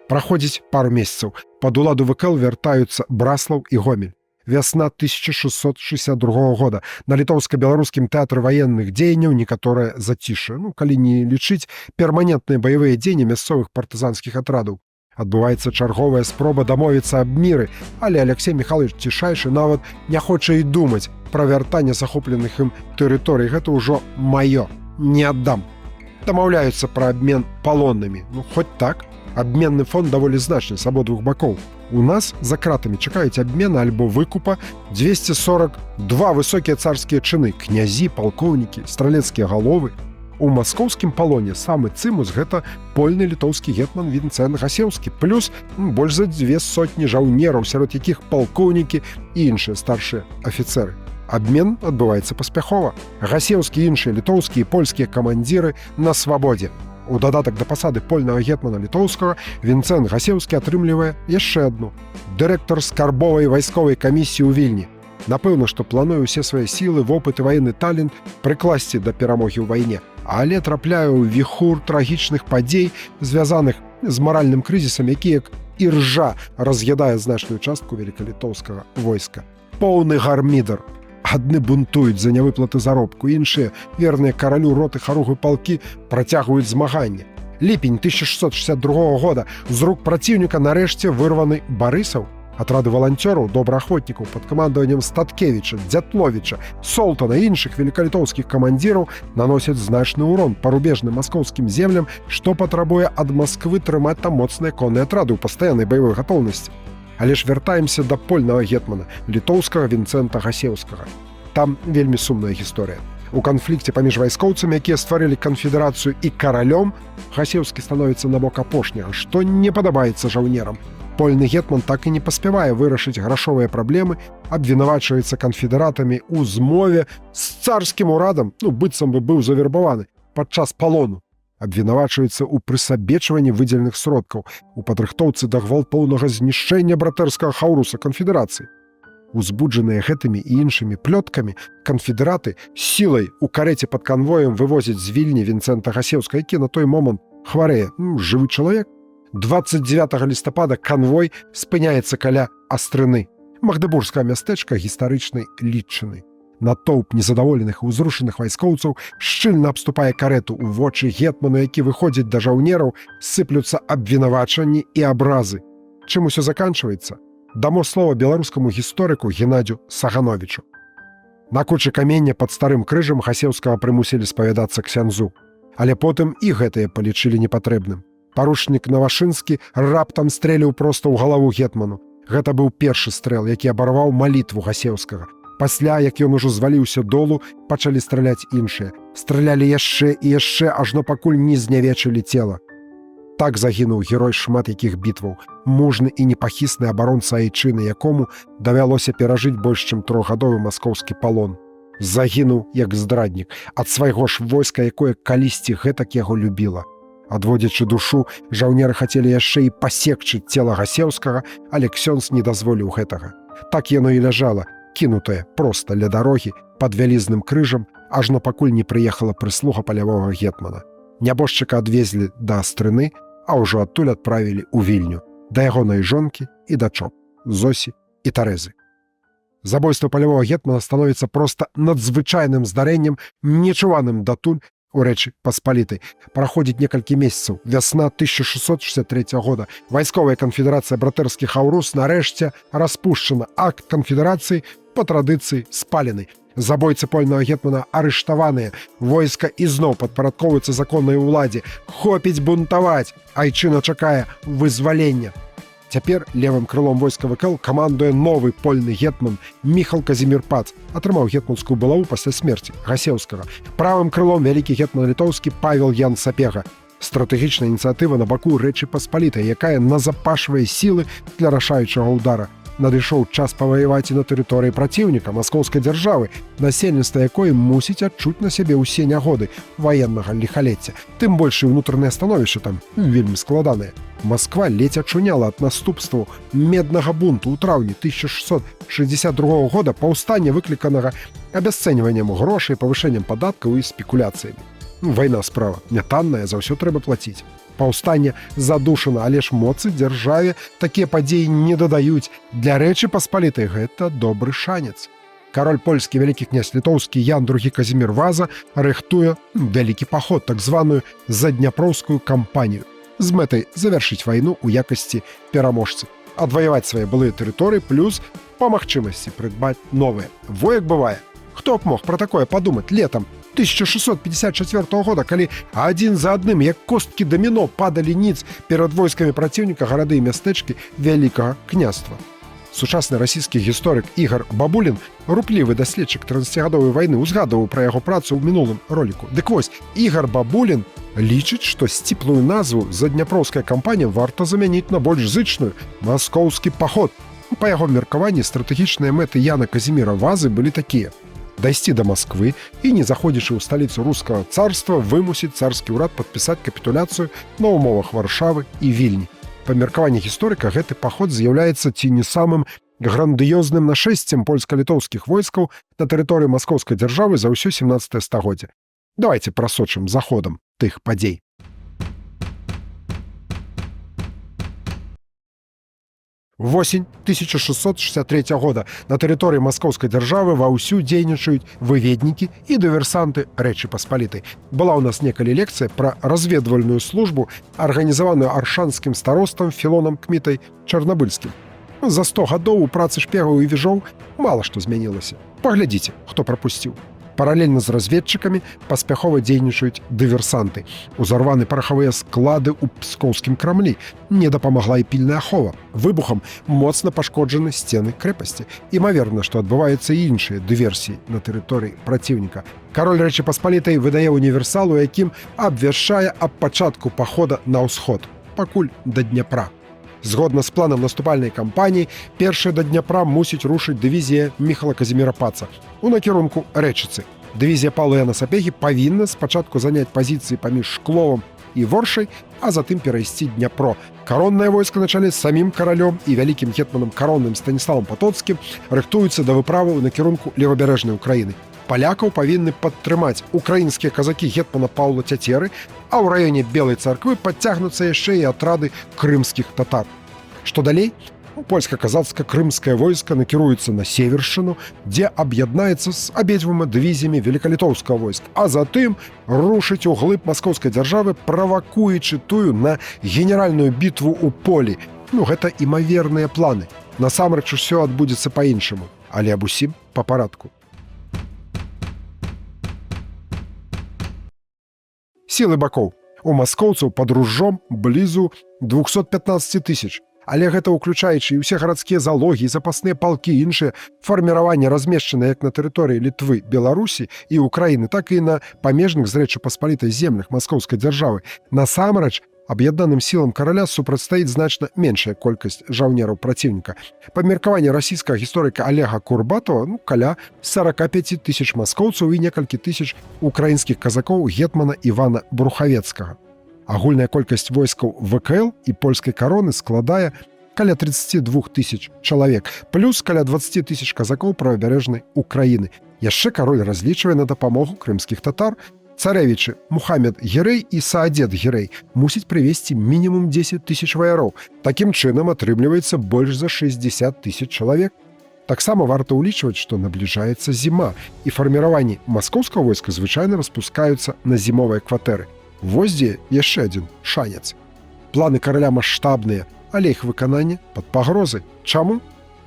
Праходзіць пару месяцаў. Пад уладу ВКЛ вяртаюцца Браслаў і Гомель. Вясна 1662 года. На літоўска-беларускім тэатры ваенных дзеянняў некаторае заціша. Ну, калі не лічыць перманентныя баявыя дзеянні мясцовых партызанскіх атрадаў. Адбываецца чарговая спроба дамовіцца аб міры, але Алексей Михайлович Цішайшы нават не хоча і думаць пра вяртанне захопленых ім тэрыторый. Гэта ўжо маё, не аддам. Дамаўляюцца пра абмен палоннымі. Ну, хоць так. Абменны фонд даволі значны з абодвух бакоў. У нас за кратамі чакаюць абмена альбо выкупа 242 высокія царскія чыны, князі, палкоўнікі, стралецкія галовы. У маскоўскім палоне самы цымус — гэта польны літоўскі гетман Вінцэн Гасеўскі, плюс больш за 200 жаўнераў, сярод якіх палкоўнікі і іншыя старшыя афіцэры. Абмен адбываецца паспяхова. Гасеўскі, іншыя літоўскія і польскія камандзіры на свабодзе. У дадатак да пасады польнага гетмана літоўскага Вінцэн Гасеўскі атрымлівае яшчэ адну: дырэктар скарбовай вайсковай камісіі ў Вільні. Напэўна, што плануе ўсе свае сілы, вопыт і ваенны талент прыкласці да перамогі ў вайне, але трапляе ў віхур трагічных падзей, звязаных з маральным крызісам, які, як іржа, раз'ядае значную частку великалітоўскага войска. Поўны гармідар. Адны бунтуюць за нявыплаты заробку, іншыя, верныя каралю роты, харугвы, палкі працягваюць змаганне. Ліпень 1662 года. З рук праціўніка нарэшце вырваны Барысаў. Атрады валанцёраў, добраахвотнікаў пад камандаваннем Статкевіча, Дзятловіча, Солтана і іншых великалітоўскіх камандзіраў наносяць значны урон парубежным маскоўскім землям, што патрабуе ад Масквы трымаць там моцныя конныя атрады ў пастаяннай баявой гатоўнасці. Але ж вяртаемся да польнага гетмана літоўскага Вінцэнта Гасеўскага. Там вельмі сумная гісторыя. У канфлікце паміж вайскоўцамі, якія стварылі канфедэрацыю, і каралём, Гасеўскі становіцца на бок апошняга, што не падабаецца жаўнерам. Польны гетман так і не паспявае вырашыць грашовыя праблемы, абвінавачваецца канфедэратамі ў змове з царскім урадам, ну, быццам бы быў завербаваны падчас палону. Абвінавачваецца ў прысабечванні выдзеленых сродкаў, у падрыхтоўцы да гвалтоўнага знішчэння братэрскага хаўруса, канфедэрацыі. Узбуджаныя гэтымі і іншымі плёткамі, канфедэраты сілай у карэце пад канвоем вывозяць з Вільні Вінцэнта Гасеўска, які на той момант хварэе, ну, жывы чалавек. 29 лістапада канвой спыняецца каля Астрыны, магдэбургскага мястэчка гістарычнай Літчыны. Натоўп незадаволеных і ўзрушаных вайскоўцаў шчыльна абступае карэту. У вочы гетману, які выходзіць да жаўнераў, сыплюцца абвінавачанні і абразы. Чым усё заканчваецца? Дамо слова беларускаму гісторыку Геннадзю Сагановичу. На кучы камення пад старым крыжам Гасеўскага прымусілі спавядацца ксяндзу. Але потым і гэтае палічылі непатрэбным. Паручнік Навашынскі раптам стрэліў проста ў галаву гетману. Гэта быў першы стрэл, які абарваў малітву Гасеўскага. Пасля, як ён ужо зваліўся долу, пачалі страляць іншыя. Стралялі яшчэ і яшчэ, ажно пакуль не знявечылі цела. Так загінуў герой шмат якіх бітваў, мужны і непахісны абаронца айчыны, якому давялося перажыць больш чым трохгадовы маскоўскі палон. Загінуў як здраднік ад свайго ж войска, якое калісьці гэтак яго любіла. Адводзячы душу, жаўнеры хацелі яшчэ і пасекчы цела Гасеўскага, але ксёндз не дазволіў гэтага. Так яно і ляжала, кінутае проста ля дарогі пад вялізным крыжам, ажно пакуль не прыехала прыслуга палявога гетмана. Нябожчыка адвезлі да Астрыны, а ўжо адтуль адправілі ў Вільню да ягонай жонкі і дачок Зосі і Тарэзы. Забойства палявога гетмана становіцца проста надзвычайным здарэннем, нечуваным датуль у Рэчы Паспалітай. Праходзіць некалькі месяцаў. Вясна 1663 года. Вайсковая канфедэрацыя «Братэрскі хаўрус» нарэшце распушчана. Акт канфедэрацыі па традыцыі спалены. Забойцы польнага гетмана арыштаваныя. Войска ізноў падпарадкоўваецца законнай уладзе. Хопіць бунтаваць. Айчына чакае вызвалення. Цяпер левым крылом войска ВКЛ камандуе новы польны гетман Міхал Казімір Пац, атрымаў гетманскую булаву пасля смерці Гасеўскага. Правым крылом вялікі гетман літоўскі Павел Ян Сапега. Стратэгічная ініцыятыва на баку Рэчы Паспалітай, якая назапашвае сілы для рашаючага ўдара. Надышоў час паваяваць і на тэрыторыі праціўніка, маскоўскай дзяржавы, насельніцтва якой мусіць адчуць на сябе ўсе нягоды ваеннага ліхалецця. Тым больш і ўнутранае становішча там вельмі складанае. Масква ледзь ачуняла ад наступстваў меднага бунту ў траўні 1662 года, паўстання, выкліканага абясцэньваннем грошай, павышэннем падаткаў і спекуляцыямі. Ну, вайна справа нятанная, за ўсё трэба плаціць. Паўстанне задушана, але ж моцы дзяржаве такія падзеі не дадаюць. Для Рэчы Паспалітай гэта добры шанец. Кароль польскі, вялікі князь літоўскі Ян II Казімир Ваза рыхтуе вялікі паход, так званую задняпроўскую кампанію, з мэтай завяршыць вайну ў якасці пераможцы, адваяваць свае былыя тэрыторыі плюс па магчымасці прыдбаць новыя. Во як бывае. Хто б мог пра такое падумаць летам 1654 года, калі адзін за адным, як косткі даміно, падалі ніц перад войскамі праціўніка гарады і мястэчкі Вялікага Княства. Сучасны расійскі гісторык Ігар Бабулін, руплівы даследчык 13-гадовай вайны, узгадываў пра яго працу ў мінулым роліку. Дык вось, Ігар Бабулін лічыць, што сціплую назву задняпроўская кампанія варта замяніць на больш зычную маскоўскі паход. Па яго меркаванні, стратэгічныя мэты Яна Казіміра Вазы былі такія: дайсці да Масквы і, не заходзячы ў сталіцу рускага царства, вымусіць царскі ўрад падпісаць капітуляцыю на ўмовах Варшавы і Вільні. Па меркаванні гісторыка, гэты паход з'яўляецца ці не самым грандыёзным нашэсцем польска-літоўскіх войскаў на тэрыторыі маскоўскай дзяржавы за ўсё 17 стагоддзе. Давайте прасочым за ходам тых падзей. Восень 1663 года. На тэрыторыі маскоўскай дзяржавы ва ўсю дзейнічаюць выведнікі і дыверсанты Рэчы Паспалітай. Была ў нас некалі лекцыя пра разведвальную службу, арганізаваную аршанскім старостам Філоном Кмітай Чарнабыльскім. За 100 гадоў у працы шпегаў і віжоў мала што змянілася. Паглядзіце, хто прапусціў. Паралельна з разведчыкамі паспяхова дзейнічаюць дыверсанты. Узарваны парахавыя склады ў пскоўскім крамлі. Не дапамагла і пільная ахова. Выбухам моцна пашкоджаны сцены крэпасці. Імаверна, што адбываюцца і іншыя дыверсіі на тэрыторыі праціўніка. Кароль Рэчы Паспалітай выдае універсал, у якім абвяшчае аб пачатку пахода на ўсход, пакуль да Дняпра. Згодна з планам наступальнай кампаніі, першая да Дняпра мусіць рушыць дывізія Міхала Казіміра Паца у накірунку Рэчыцы. Дывізія Паўла Яна Сапегі павінна спачатку заняць пазіцыі паміж Шкловам і Воршай, а затым перайсці Дняпро. Кароннае войска на чале з самім каралём і вялікім гетманам каронным Станіславам Патоцкім рыхтуюцца да выправы ў накірунку левабярэжнай Украіны. Палякаў павінны падтрымаць украінскія казакі гетмана Паўла Цяцеры, а ў раёне Белай Царквы падцягнуцца яшчэ і атрады крымскіх татар. Што далей? Польска-казацка-крымскае войска накіруецца на Севершчыну, дзе аб'яднаецца з абедзвюма дывізіямі велікалітоўскага войска, а затым рушыць у глыб маскоўскай дзяржавы, правакуючы тую на генеральную бітву ў полі. Ну, гэта імаверныя планы. Насамрэч усё адбудзецца па-іншаму, але аб усім па парадку. Сілы бакоў. У маскоўцаў пад ружжом блізу 215 тысяч. Але гэта ўключаючы і ўсе гарадскія залогі, і запасныя палкі, іншыя фарміраванні, размешчаныя як на тэрыторыі Літвы, Беларусі і Украіны, так і на памежных з Рэчы Паспалітай землях маскоўскай дзяржавы. Насамрэч, аб'яднаным сілам караля супрацьстаіць значна меншая колькасць жаўнераў праціўніка. Па меркаванні расійскага гісторыка Олега Курбатова, ну, каля 45 тысяч маскоўцаў і некалькі тысяч украінскіх казакоў гетмана Івана Брухавецкага. Агульная колькасць войскаў ВКЛ і польскай кароны складае каля 32 тысяч чалавек, плюс каля 20 тысяч казакоў правабярэжнай Украіны. Яшчэ кароль разлічвае на дапамогу крымскіх татар. Царэвічы Мухаммед Герэй і Саадет Герэй мусіць прывесці мінімум 10 тысяч ваяроў. Такім чынам атрымліваецца больш за 60 тысяч чалавек. Таксама варта ўлічваць, што набліжаецца зіма, і фарміраванні маскоўскага войска звычайна распускаюцца на зімовыя кватэры. Вось дзе яшчэ адзін шанец. Планы караля маштабныя, але іх выкананне пад пагрозай. Чаму?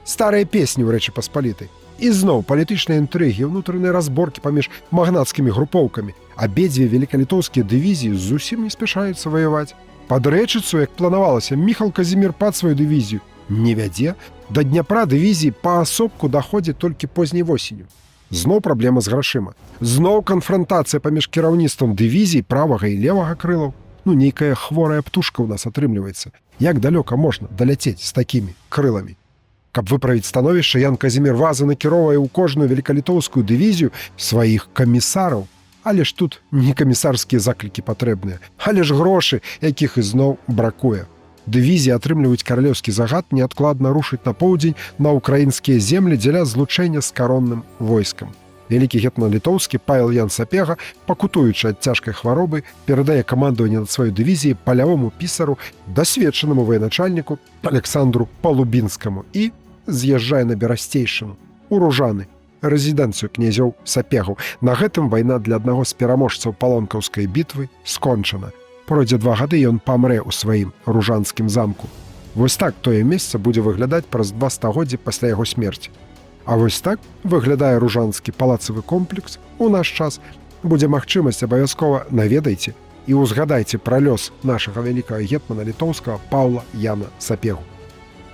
Старыя песні ў Рэчы Паспалітай. І зноў палітычныя інтрыгі, унутраныя разборкі паміж магнацкімі групоўкамі. Абедзве велікалітоўскія дывізіі зусім не спяшаюцца ваяваць. Пад Рэчыцу, як планавалася, Міхал Казімір Пац сваю дывізію не вядзе. Да Дняпра дывізіі паасобку даходзяць толькі позняй восенню. Зноў праблема з грашыма. Зноў канфрантацыя паміж кіраўніцтвам дывізій правага і левага крылаў. Ну, нейкая хворая птушка ў нас атрымліваецца. Як далёка можна даляцець з такімі крыламі? Каб выправіць становішча, Ян Казімір Ваза накіроўвае ў кожную велікалітоўскую дывізію сваіх камісараў. Але ж тут не камісарскія заклікі патрэбныя, але ж грошы, якіх ізноў бракуе. Дывізіі атрымліваюць каралеўскі загад неадкладна рушыць на поўдзень на ўкраінскія землі дзеля злучэння з каронным войскам. Вялікі гетман літоўскі Павел Ян Сапега, пакутуючы ад цяжкай хваробы, перадае камандаванне над сваёй дывізіяй палявому пісару, дасведчанаму военачальніку Александру Палубінскаму і з'язджае на Берасцейшыну, у Ружаны, рэзідэнцыю князёў Сапегаў. На гэтым вайна для аднаго з пераможцаў Палонкаўскай бітвы скончана. Пройдзе 2 гады, ён памрэ ў сваім ружанскім замку. Вось так тое месца будзе выглядаць праз 2 стагоддзі пасля яго смерці. А вось так выглядае ружанскі палацавы комплекс у наш час. Будзе магчымасць, абавязкова наведайце і ўзгадайце пра лёс нашага вялікага гетмана літоўскага Паўла Яна Сапегу.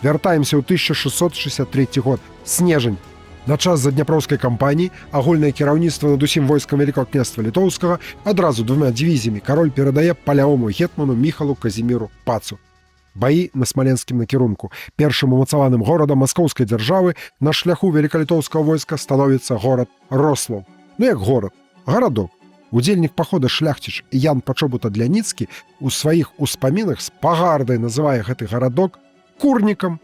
Вяртаемся ў 1663 год, снежань. На час задняпроўскай кампаніі агульнае кіраўніцтва над усім войскам Вялікага Княства Літоўскага адразу двумя дывізіямі кароль перадае палявому гетману Міхалу Казіміру Пацу. Баі на смаленскім накірунку. Першым умацаваным горадам маскоўскай дзяржавы на шляху великалітоўскага войска становіцца горад Рослаў. Ну, як горад, гарадок. Удзельнік пахода шляхціч Ян Пачобута Дляніцкі у сваіх успамінах з пагардай называе гэты гарадок курнікам.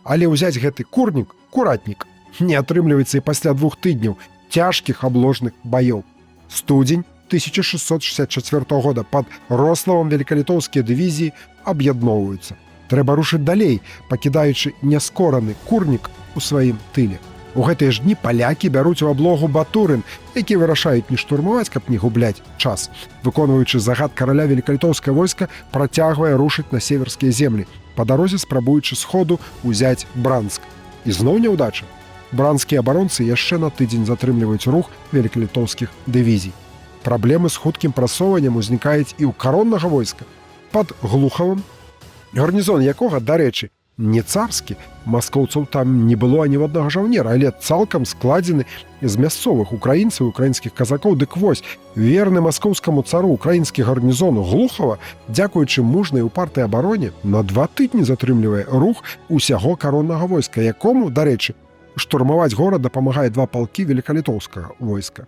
Але ўзяць гэты курнік, куратнік, не атрымліваецца і пасля 2 тыдняў цяжкіх абложных баёў. Студзень 1664 года, пад Рославам великалітоўскія дывізіі аб'ядноўваюцца. Трэба рушыць далей, пакідаючы няскораны курнік у сваім тыле. У гэтыя ж дні палякі бяруць у аблогу Батурын, які вырашаюць не штурмаваць, каб не губляць час. Выконваючы загад караля, великалітоўскае войска працягвае рушыць на северскія землі, па дарозе спрабуючы сходу узяць Бранск. Ізноў няўдача. Бранскія абаронцы яшчэ на тыдзень затрымліваюць рух великалітоўскіх дывізій. Праблемы з хуткім прасоўваннем узнікаюць і ў кароннага войска. Пад Глухавым, гарнізон якога, дарэчы, не царскі, маскоўцаў там не было аніводнага жаўнера, але цалкам складзены з мясцовых украінцаў, украінскіх казакоў, дык вось, верны маскоўскаму цару украінскі гарнізон Глухава, дзякуючы мужнай упартай абароне, на 2 тыдні затрымлівае рух усяго кароннага войска, якому, дарэчы, штурмаваць горад дапамагае два палкі великалітоўскага войска.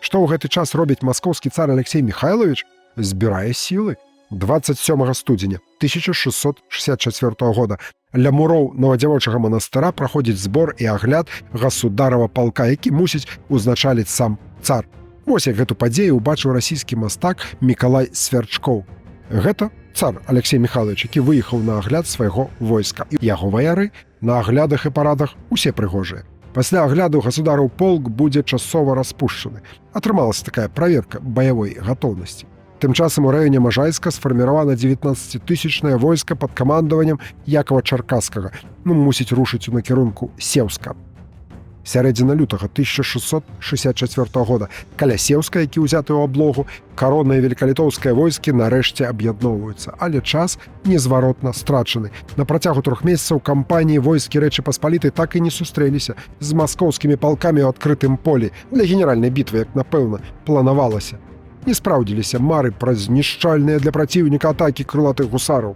Што ў гэты час робіць маскоўскі цар Алексей Михайлович? Збірае сілы. 27 студзеня 1664 года ля муроў Новадзявочага манастыра праходзіць збор і агляд гасударава палка, які мусіць узначаліць сам цар. Вось як гэту падзею ўбачыў расійскі мастак Мікалай Свярчкоў. Гэта цар Алексей Михайлович, які выехаў на агляд свайго войска. І яго ваяры на аглядах і парадах усе прыгожыя. Пасля агляду гасудараў полк будзе часова распушчаны. Атрымалася такая праверка баявой гатоўнасці. Тым часам у раёне Мажайска сфарміравана 19-тысячнае войска пад камандаваннем Якова Чаркаскага. Ну, мусіць рушыць у накірунку Сеўска. Сярэдзіна лютага 1664 года. Каля Сеўска, які ўзяты ў аблогу, каронныя великалітоўскія войскі нарэшце аб'ядноўваюцца, але час незваротна страчаны. На працягу 3 месяцаў кампаніі войскі Рэчы Паспалітай так і не сустрэліся з маскоўскімі палкамі ў адкрытым полі для генеральнай бітвы, як, напэўна, планавалася. Не спраўдзіліся мары пра знішчальныя для праціўніка атакі крылатых гусараў.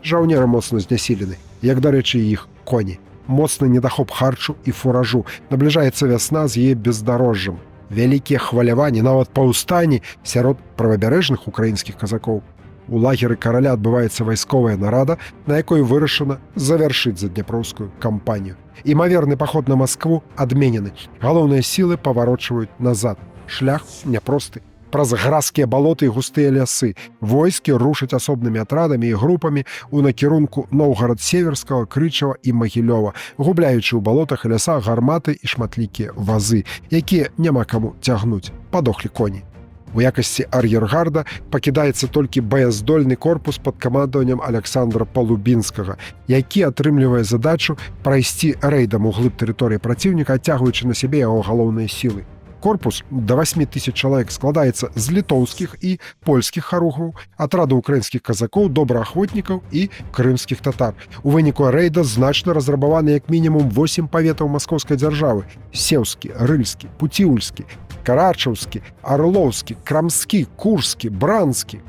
Жаўнеры моцна знясілены, як, дарэчы, і іх коні. Моцны недахоп харчу і фуражу. Набліжаецца вясна з яе бездарожжам. Вялікія хваляванні, нават паўстанні сярод правабярэжных украінскіх казакоў. У лагеры караля адбываецца вайсковая нарада, на якой вырашана завяршыць задняпроўскую кампанію. Імаверны паход на Маскву адменены. Галоўныя сілы паварочваюць назад. Шлях няпросты. Праз гразкія балоты і густыя лясы войскі рушаць асобнымі атрадамі і групамі ў накірунку Ноўгарад-Северскага, Крычава і Магілёва, губляючы ў балотах і лясах гарматы і шматлікія вазы, якія няма каму цягнуць, падохлі коні. У якасці ар'ергарда пакідаецца толькі баяздольны корпус пад камандаваннем Александра Палубінскага, які атрымлівае задачу прайсці рэйдам у глыб тэрыторыі праціўніка, адцягваючы на сябе яго галоўныя сілы. Корпус да 8 тысяч чалавек складаецца з літоўскіх і польскіх харугваў, атраду украінскіх казакоў, добраахвотнікаў і крымскіх татар. У выніку рэйда значна разрабаваны як мінімум 8 паветаў маскоўскай дзяржавы: Сеўскі, Рыльскі, Пуціўльскі, Карачаўскі, Арлоўскі, Крамскі, Курскі, Бранскі.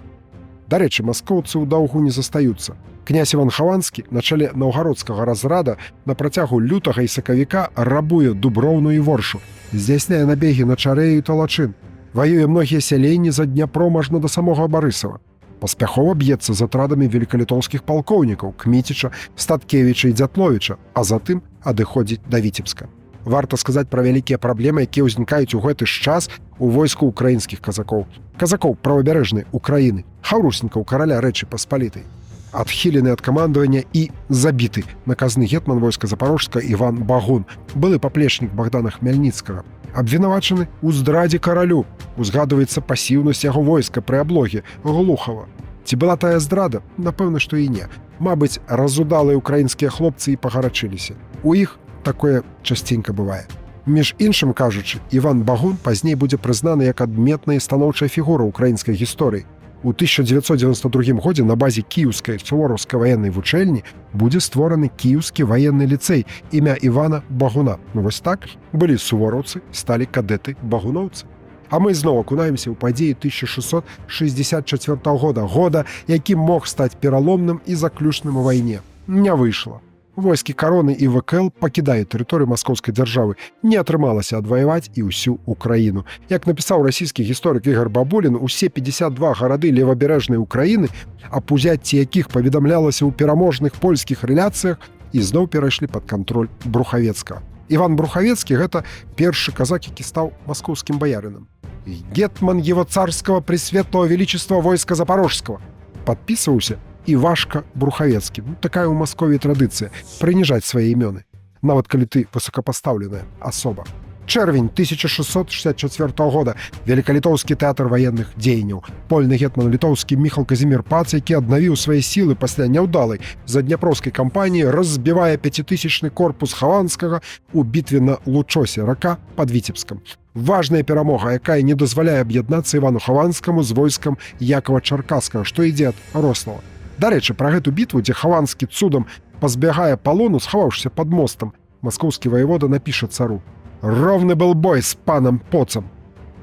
Дарэчы, маскоўцы ў даўгу не застаюцца. Князь Іван Хаванскі на чале наўгародскага разрада на працягу лютага і сакавіка рабуе Дуброўну і Воршу, здзяйсняе набегі на Чарэю і Талачын, ваюе многія сяленні за Дняпром ажно да самога Барысава. Паспяхова б'ецца з атрадамі великалітоўскіх палкоўнікаў Кміціча, Статкевіча і Дзятловіча, а затым адыходзіць да Віцебска. Варта сказаць пра вялікія праблемы, якія ўзнікаюць у гэты ж час у войску украінскіх казакоў. Казакоў правабярэжнай Украіны, хаўруснікаў караля Рэчы Паспалітай. Адхілены ад камандавання і забіты наказны гетман войска Запарожска Іван Багун, былы паплечнік Богдана Хмяльніцкага. Абвінавачаны ў здрадзе каралю, узгадваецца пасіўнасць яго войска пры аблоге Глухава. Ці была тая здрада? Напэўна, што і не. Мабыць, разудалыя украінскія хлопцы і пагарачыліся. У іх такое часценька бывае. Між іншым кажучы, Іван Багун пазней будзе прызнаны як адметная і станоўчая фігура украінскай гісторыі. У 1992 годзе на базе кіеўскай сувораўскай ваеннай вучэльні будзе створаны кіеўскі ваенны ліцэй імя Івана Багуна. Ну вось так былі сувораўцы, сталі кадэты багуноўцы. А мы зноў акунаемся ў падзеі 1664 года, года, які мог стаць пераломным і заключным у вайне. Не выйшла. Войскі кароны і ВКЛ пакідаюць тэрыторыю маскоўскай дзяржавы. Не атрымалася адваяваць і ўсю Украіну. Як напісаў расійскі гісторык Ігор Бабулін, усе 52 гарады левабярэжнай Украіны, аб узяцці якіх паведамлялася ў пераможных польскіх рэляцыях, ізноў перайшлі пад кантроль Брухавецкага. Іван Брухавецкі гэта першы казак, які стаў маскоўскім баярынам. Гетман его царского пресветлого величества войска Запорожского. Падпісваўся Івашка Брухавецкі. Ну, такая ў Масковіі традыцыя прыніжаць свае імёны, нават калі ты высокапастаўленая асоба. Чэрвень 1664 года, Великалітоўскі тэатр ваенных дзеянняў. Польны гетман літоўскі Міхал Казімір Пац, які аднавіў свае сілы пасля няўдалай задняпроўскай кампаніі, разбівае пяцітысячны корпус Хаванскага у бітве на Лучосе, рака под Віцебскам. Важная перамога, якая не дазваляе аб'яднацца Івану Хаванскаму з войскам Якова Чаркаскага, што ідзе ад Рослава. Дарэчы, пра гэту бітву, дзе Хаванскі цудам пазбягае палону, схаваўшыся пад мостам, маскоўскі ваявода напіша цару: «Ровны был бой с панам Поцам».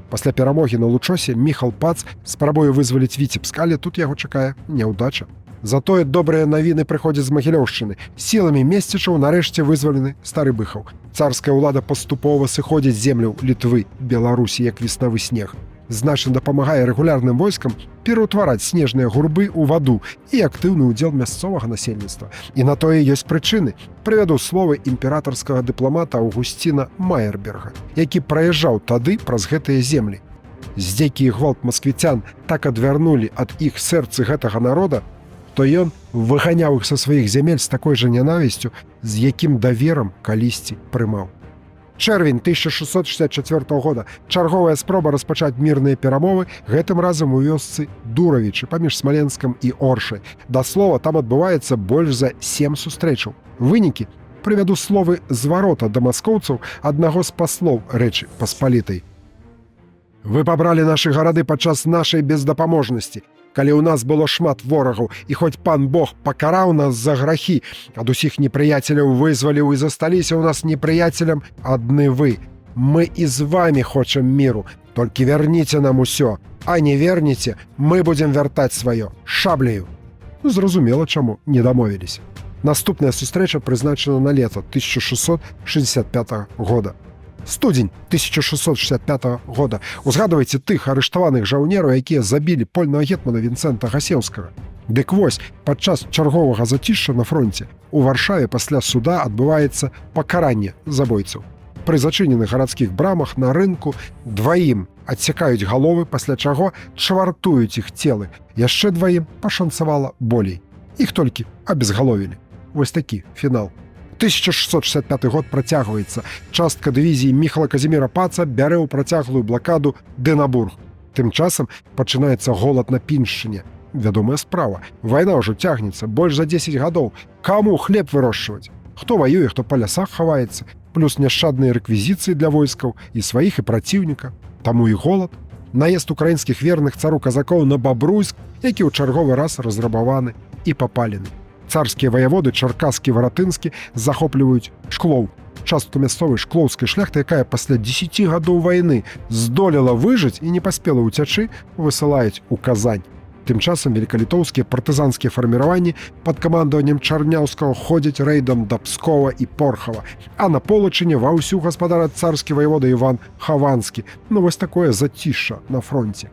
Пасля перамогі на Лучосе Міхал Пац спрабуе вызваліць Віцебск, але тут яго чакае няўдача. Затое добрыя навіны прыходзяць з Магілёўшчыны. Сіламі месцічаў нарэшце вызвалены Стары Быхаў. Царская ўлада паступова сыходзіць земляў Літвы, Беларусі, як веснавы снег. Значна дапамагае рэгулярным войскам пераўтвараць снежныя гурбы ў ваду і актыўны ўдзел мясцовага насельніцтва. І на тое ёсць прычыны. Прывяду словы імператарскага дыпламата Аўгусціна Майерберга, які праязджаў тады праз гэтыя землі. Здзекі і гвалт масквіцян так адвярнулі ад іх сэрцы гэтага народа, то ён выганяў іх са сваіх зямель з такой жа нянавісцю, з якім даверам калісьці прымаў. Чэрвень 1664 года, чарговая спроба распачаць мірныя перамовы, гэтым разам у вёсцы Дуравічы паміж Смаленскам і Оршай. Да слова, там адбываецца больш за сем сустрэчаў. Вынікі прывяду словы зварота да маскоўцаў аднаго з паслоў Рэчы Паспалітай. Вы пабралі нашы гарады падчас нашай бездапаможнасці, калі ў нас было шмат ворагаў, і хоць пан Бог пакараў нас за грахі, ад усіх непрыяцеляў вызваліў, і засталіся ў нас непрыяцелям адны вы. Мы і з вами хочам міру, толькі вярніце нам усё, а не вернеце, мы будзем вяртаць сваё шабляю. Ну, зразумела, чаму не дамовіліся. Наступная сустрэча прызначана на лета 1665 года. Студзень 1665 года. Узгадвайце тых арыштаваных жаўнераў, якія забілі польнага гетмана Вінцэнта Гасеўскага. Дык вось, падчас чарговага зацішша на фронте у Варшаве пасля суда адбываецца пакаранне забойцаў. Пры зачыненых гарадскіх брамах на рынку дваім адсякаюць галовы, пасля чаго чвартуюць іх целы. Яшчэ дваім пашанцавала болей. Іх толькі абезгаловілі. Вось такі фінал. 1665 год працягваецца. Частка дывізіі Міхала Казіміра Паца бярэ ў працяглую блакаду Дынабург. Тым часам пачынаецца голад на Піншчыне. Вядомая справа. Вайна ўжо цягнецца больш за 10 гадоў. Каму хлеб вырошчваць? Хто ваюе, хто па лясах хаваецца, плюс няшчадныя рэквізіцыі для войскаў і сваіх, і праціўніка. Таму і голад. Наезд украінскіх верных цару казакоў на Бабруйск, які ў чарговы раз разрабаваны і папалены. Царскія ваяводы Чаркаскі, Варатынскі захопліваюць Шклоў. Частку мясцовай шклоўскай шляхты, якая пасля 10 гадоў вайны здолела выжыць і не паспела ўцячы, высылаюць у Казань. Тым часам великалітоўскія партызанскія фарміраванні пад камандаваннем Чарняўскага ходзяць рэйдам да Пскова і Порхава. А на Полачыне ва ўсю гаспадарыць царскі ваявода Іван Хаванскі. Ну вось такое зацішша на фронте.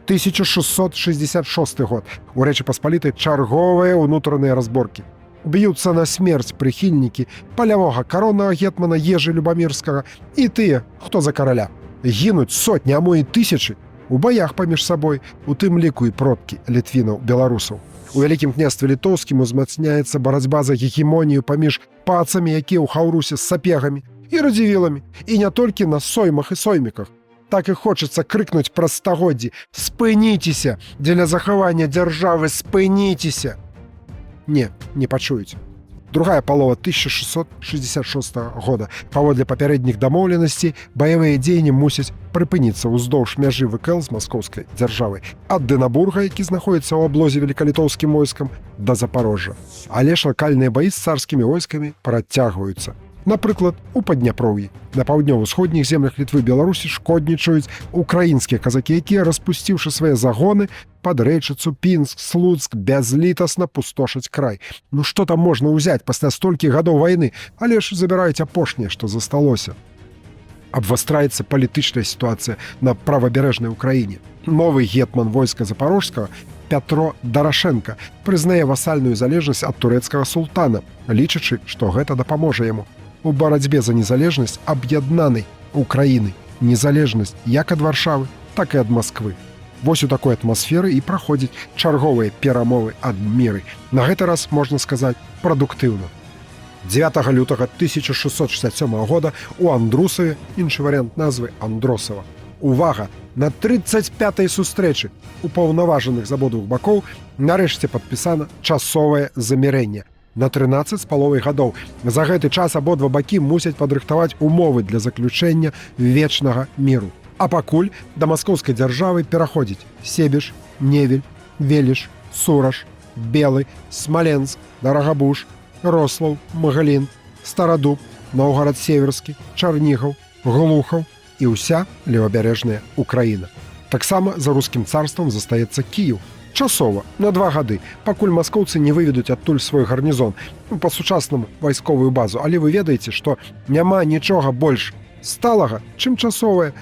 1666 год. У Рэчы Паспалітай чарговыя ўнутраныя разборкі. Б'юцца на смерць прыхільнікі палявога кароннага гетмана Ежы Любамірскага і тыя, хто за караля. Гінуць сотні, а мо і тысячы у баях паміж сабой, у тым ліку і продкі літвінаў беларусаў. У Вялікім Княстве Літоўскім узмацняецца барацьба за гегемонію паміж пацамі, якія ў хаўрусе з Сапегамі, і Радзівіламі, і не толькі на соймах і сойміках. Так і хочацца крыкнуць праз стагоддзі: спыніцеся, дзеля захавання дзяржавы спыніцеся. Не, не пачуюць. Другая палова 1666 года. Паводле папярэдніх дамоўленасцей баявыя дзеянні мусяць прыпыніцца ўздоўж мяжы ВКЛ з маскоўскай дзяржавай. Ад Дынабурга, які знаходіцца ў аблозе велікалітоўскім войскам, да Запарожжа. Але ж лакальныя баі з царскімі войскамі працягваюцца. Напрыклад, у Падняпроўі. На паўднёва-ўсходніх землях Літвы, Беларусі шкоднічаюць украінскія казакі, якія, распусціўшы свае загоны пад Рэчыцу, Пінск, Слуцк, бязлітасна пустошаць край. Ну што там можна ўзяць пасля столькі гадоў вайны, але ж забіраюць апошняе, што засталося. Абвастраецца палітычная сітуацыя на правабярэжнай Украіне. Новы гетман войска Запарожскага Пятро Дарашенко прызнае васальную залежнасць ад турэцкага султана, лічачы, што гэта дапаможа яму у барацьбе за незалежнасць аб'яднанай Украіны, незалежнасць як ад Варшавы, так і ад Масквы. Вось у такой атмасферы і праходзіць чарговыя перамовы аб міры. На гэты раз, можна сказаць, прадуктыўна. 9 лютага 1667 года у Андрусаве, іншы варыянт назвы Андросава. Увага! На 35-й сустрэчы упаўнаважаных з абодвух бакоў нарэшце падпісана часовае замірэнне на 13 з паловай гадоў. За гэты час абодва бакі мусяць падрыхтаваць умовы для заключэння вечнага міру. А пакуль да маскоўскай дзяржавы пераходзіць Себеж, Невель, Веліж, Сураж, Белы, Смаленск, Дарагабуж, Рослаў, Магалін, Старадуб, Наўгарад-Северскі, Чарнігаў, Глухаў і ўся левабярэжная Украіна. Таксама за рускім царствам застаецца Кіеў. Часова, на 2 гады, пакуль маскоўцы не выведуць адтуль свой гарнізон, па-сучаснаму вайсковую базу. Але вы ведаеце, што няма нічога больш сталага, чым часовае.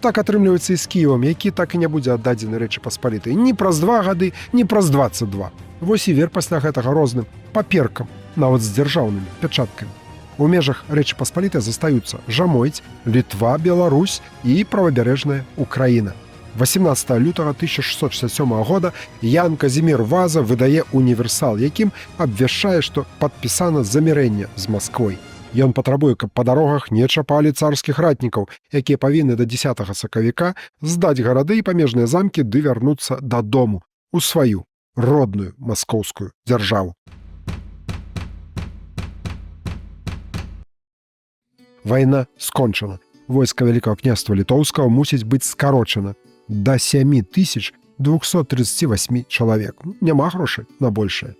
Так атрымліваецца і з Кіевам, які так і не будзе аддадзены Рэчы Паспалітай ні праз 2 гады, ні праз 22. Вось і вер пасля гэтага розным паперкам, нават з дзяржаўнымі пячаткамі. У межах Рэчы Паспалітай застаюцца Жамойць, Літва, Беларусь і правабярэжная Украіна. 18 лютага 1667 года Ян Казімір Ваза выдае універсал, якім абвяшчае, што падпісана замірэнне з Масквой. Ён патрабуе, каб па дарогах не чапалі царскіх ратнікаў, якія павінны да 10 сакавіка здаць гарады і памежныя замкі ды вярнуцца дадому, у сваю родную маскоўскую дзяржаву. Вайна скончана. Войска Вялікага Княства Літоўскага мусіць быць скарочана да 7238 чалавек. Няма грошай на большае.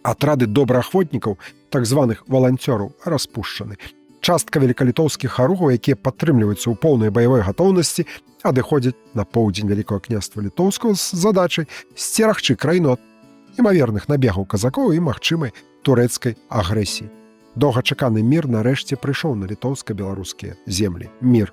Атрады добраахвотнікаў, так званых валанцёраў, распушчаны. Частка велікалітоўскіх харугаў, якія падтрымліваюцца ў поўнай баявой гатоўнасці, адыходзяць на поўдзень Вялікага Княства Літоўскага з задачай сцерагчы краіну ад імаверных набегаў казакоў і магчымай турэцкай агрэсіі. Доўгачаканы мір нарэшце прыйшоў на літоўска-беларускія землі. Мір.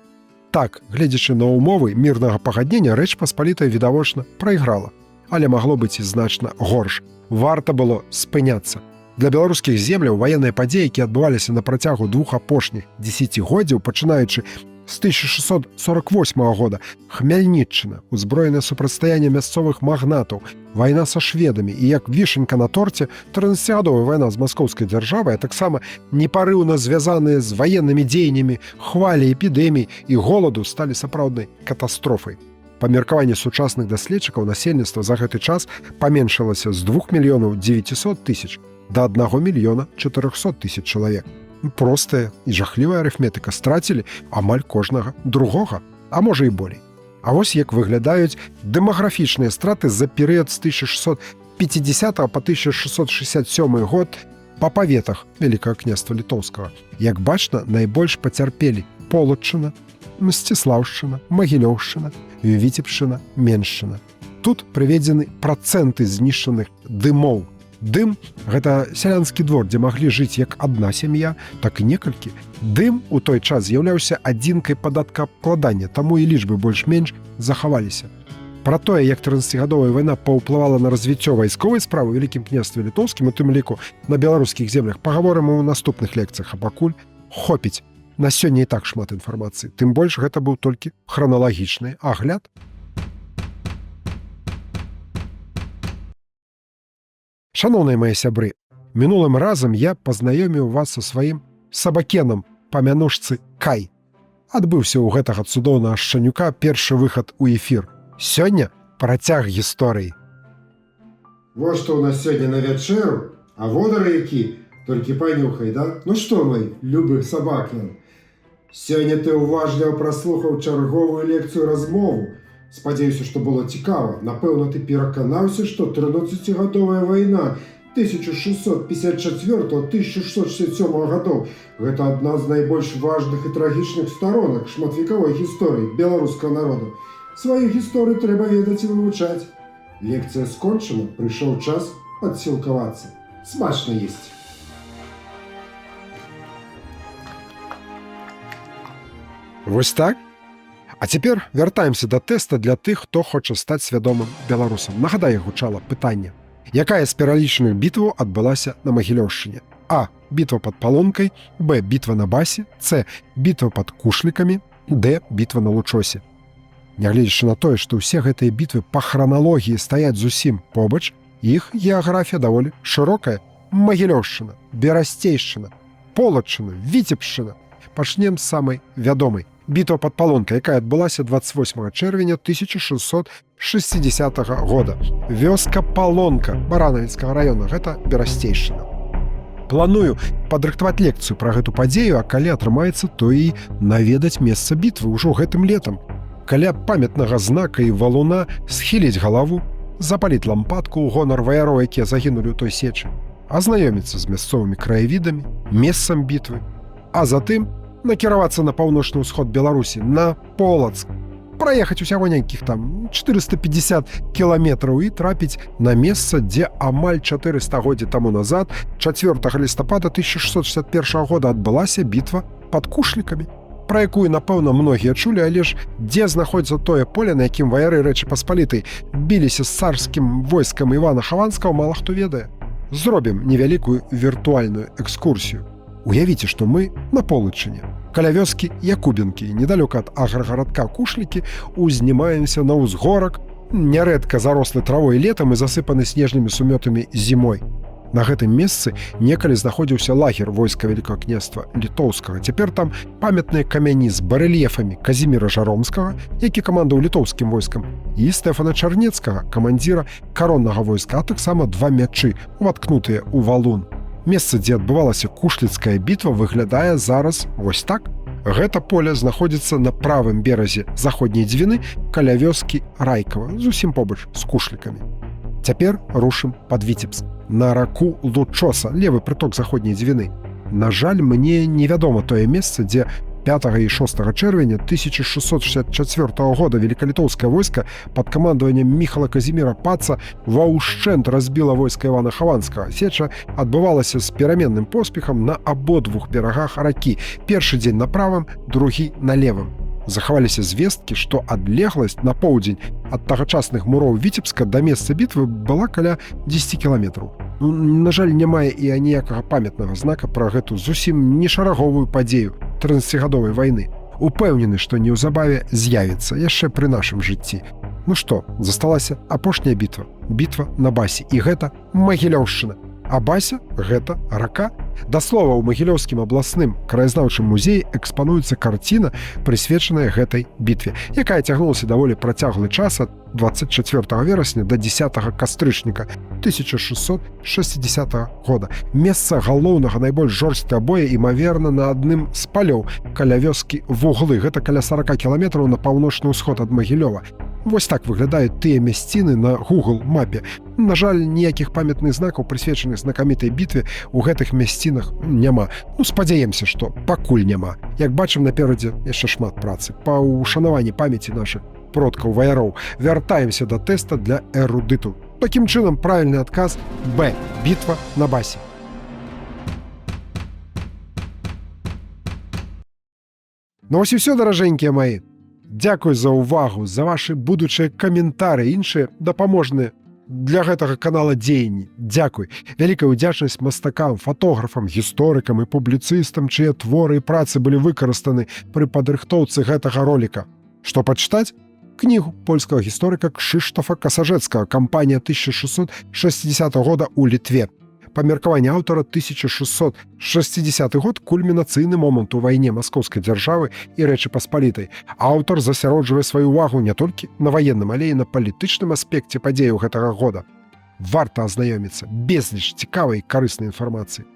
Так, гледзячы на ўмовы мірнага пагаднення, Рэч Паспалітая відавочна прайграла. Але магло быць і значна горш. Варта было спыняцца. Для беларускіх земляў ваенныя падзеі, якія адбываліся на працягу двух апошніх дзесяцігоддзяў, пачынаючы з 1648 года, Хмяльніччына, узброенае супрацьстаянне мясцовых магнатаў, вайна са шведамі і, як вішенька на торце, 13-гадовая вайна з маскоўскай дзяржавай, а таксама непарыўна звязаныя з ваеннымі дзеяннямі хвалі эпідэмій і голаду сталі сапраўднай катастрофай. Па меркаванні сучасных даследчыкаў, насельніцтва за гэты час паменшылася з 2 мільёнаў 900 тысяч да 1 мільёна 400 тысяч чалавек. Простая і жахлівая арыфметыка: страцілі амаль кожнага другога, а можа і болей. А вось як выглядаюць дэмаграфічныя страты за перыяд з 1650 по 1667 год па паветах Вялікага Княства Літоўскага. Як бачна, найбольш пацярпелі Полаччына, Мсціслаўшчына, Магілёўшчына, Віцебшчына, Меншчына. Тут прыведзены працэнты знішчаных дымоў. Дым гэта сялянскі двор, дзе маглі жыць як адна сям'я, так і некалькі. Дым у той час з'яўляўся адзінкай падаткаабкладання, таму і лічбы больш-менш захаваліся. Пра тое, як 13-гадовая вайна паўплывала на развіццё вайсковай справы ў Вялікім Княстве Літоўскім, у тым ліку на беларускіх землях, пагаворым у наступных лекцыях, а пакуль хопіць. На сёння і так шмат інфармацыі. Тым больш гэта быў толькі храналагічны агляд. Шаноўныя мае сябры, мінулым разам я пазнаёміў вас са сваім сабакенам па мянушцы Кай. Адбыўся ў гэтага цудоўнага шчанюка першы выхад у эфір. Сёння працяг гісторыі. Во што ў нас сёння на вячэру, а водар які, толькі панюхай, да? Ну што, мой любы сабакен? Сёння ты уважліва праслухаў чарговую лекцыю размову. Спадзяюся, што было цікава. Напэўна, ты пераканаўся, што 13-гадовая вайна 1654-1667 гадоў гэта адна з найбольш важных і трагічных старонак шматвекавой гісторыі беларускага народу. Сваю гісторыю трэба ведаць і вывучаць. Лекцыя скончана, прыйшоў час падсілкавацца. Смачна есці. Вось так. А цяпер вяртаемся да тэста для тых, хто хоча стаць свядомым беларусам. Нагадаю, гучала пытанне. Якая з пералічаных бітваў адбылася на Магілёўшчыне? А. Бітва пад Палонкай, Б. Бітва на Басе, С. Бітва пад Кушлікамі, Д. Бітва на Лучосе. Нягледзячы на тое, што ўсе гэтыя бітвы па храналогіі стаяць зусім побач, іх геаграфія даволі шырокая. Магілёўшчына, Берасцейшчына, Полаччына, Віцебшчына. Пачнем з самай вядомай. Бітва пад Палонкай, якая адбылася 28 чэрвеня 1660 года. Вёска Палонка Баранавіцкага раёна, гэта Берасцейшчына. Планую падрыхтаваць лекцыю пра гэту падзею, а калі атрымаецца, то і наведаць месца бітвы ўжо гэтым летам. Каля памятнага знака і валуна схіліць галаву, запаліць лампадку ў гонар ваяроў, якія загінулі ў той сечы, азнаёміцца з мясцовымі краявідамі, месцам бітвы, а затым накіравацца на паўночны ўсход Беларусі, на Полацк, праехаць усяго нейкіх там 450 кіламетраў і трапіць на месца, дзе амаль 4 стагоддзі таму назад, 4 лістапада 1661 года адбылася бітва пад Кушлікамі, пра якую, напэўна, многія чулі, але ж дзе знаходзіцца тое поле, на якім ваяры Рэчы Паспалітай біліся з царскім войскам Івана Хаванскага, мала хто ведае. Зробім невялікую віртуальную экскурсію. Уявіце, што мы на Полаччыне. Каля вёскі Якубінкі, недалёка ад аграгарадка Кушлікі, узнімаемся на ўзгорак, нярэдка зарослы травой летам і засыпаны снежнымі сумётамі зімой. На гэтым месцы некалі знаходзіўся лагер войска Вялікага Княства Літоўскага. Цяпер там памятныя камяні з барэльефамі Казіміра Жаромскага, які камандаваў літоўскім войскам, і Стэфана Чарнецкага, камандзіра кароннага войска, а таксама два мячы, уваткнутыя ў валун. Месца, дзе адбывалася Кушліцкая бітва, выглядае зараз вось так. Гэта поле знаходзіцца на правым беразе заходняй Дзвіны каля вёскі Райкава, зусім побач з Кушлікамі. Цяпер рушым пад Віцебск, на раку Лучоса, левы прыток заходняй Дзвіны. На жаль, мне невядома тое месца, дзе 5 і 6 чэрвеня 1664 года великалітоўскае войска пад камандаваннем Міхала Казіміра Паца ва ўшчэнт разбіла войска Івана Хаванскага. Сеча адбывалася з пераменным поспехам на абодвух берагах ракі. Першы дзень на правым, другі на левым. Захаваліся звесткі, што адлегласць на поўдзень ад тагачасных муроў Віцебска да месца бітвы была каля 10 кіламетраў. Ну, на жаль, няма і аніякага памятнага знака пра гэту зусім не шараговую падзею 13-гадовай вайны. Упэўнены, што неўзабаве з'явіцца яшчэ пры нашым жыцці. Ну што, засталася апошняя бітва, бітва на Басе, і гэта Магілёўшчына. А Бася гэта рака. Да слова, у Магілёўскім абласным краязнаўчым музеі экспануецца карціна, прысвечаная гэтай бітве, якая цягнулася даволі працяглы час ад 24 верасня до 10 кастрычніка 1660 года. Месца галоўнага найбольш жорсткага боя імаверна на адным з палёў каля вёскі Вуглы, гэта каля 40 кіламетраў на паўночны ўсход ад Магілёва. Вось так выглядаюць тыя мясціны на Google мапе. На жаль, ніякіх памятных знакаў, прысвечаных знакамітай бітве, у гэтых мясцінах няма. Ну, спадзяемся, што пакуль няма. Як бачым, наперадзе яшчэ шмат працы па ўшанаванні памяці нашых продкаў ваяроў. Вяртаемся да тэста для эрудыту. Такім чынам, правільны адказ Б. Бітва на Басе. Ну вось і ўсё, даражэнькія мои. Дзякуй за ўвагу, за вашы будучыя каментары, іншыя дапаможныя для гэтага канала дзеянні. Дзякуй. Вялікая ўдзячнасць мастакам, фатографам, гісторыкам і публіцыстам, чые творы і працы былі выкарыстаны пры падрыхтоўцы гэтага роліка. Што пачытаць? Кнігу польскага гісторыка Кшыштафа Касажэцкага «Кампанія 1660 года ў Літве». Па меркаванні аўтара, 1660 год — кульмінацыйны момант у вайне Маскоўскай дзяржавы і Рэчы Паспалітай. Аўтар засяроджвае сваю ўвагу не толькі на ваенным, але і на палітычным аспекце падзеяў гэтага года. Варта азнаёміцца, безліч цікавай і карыснай інфармацыі.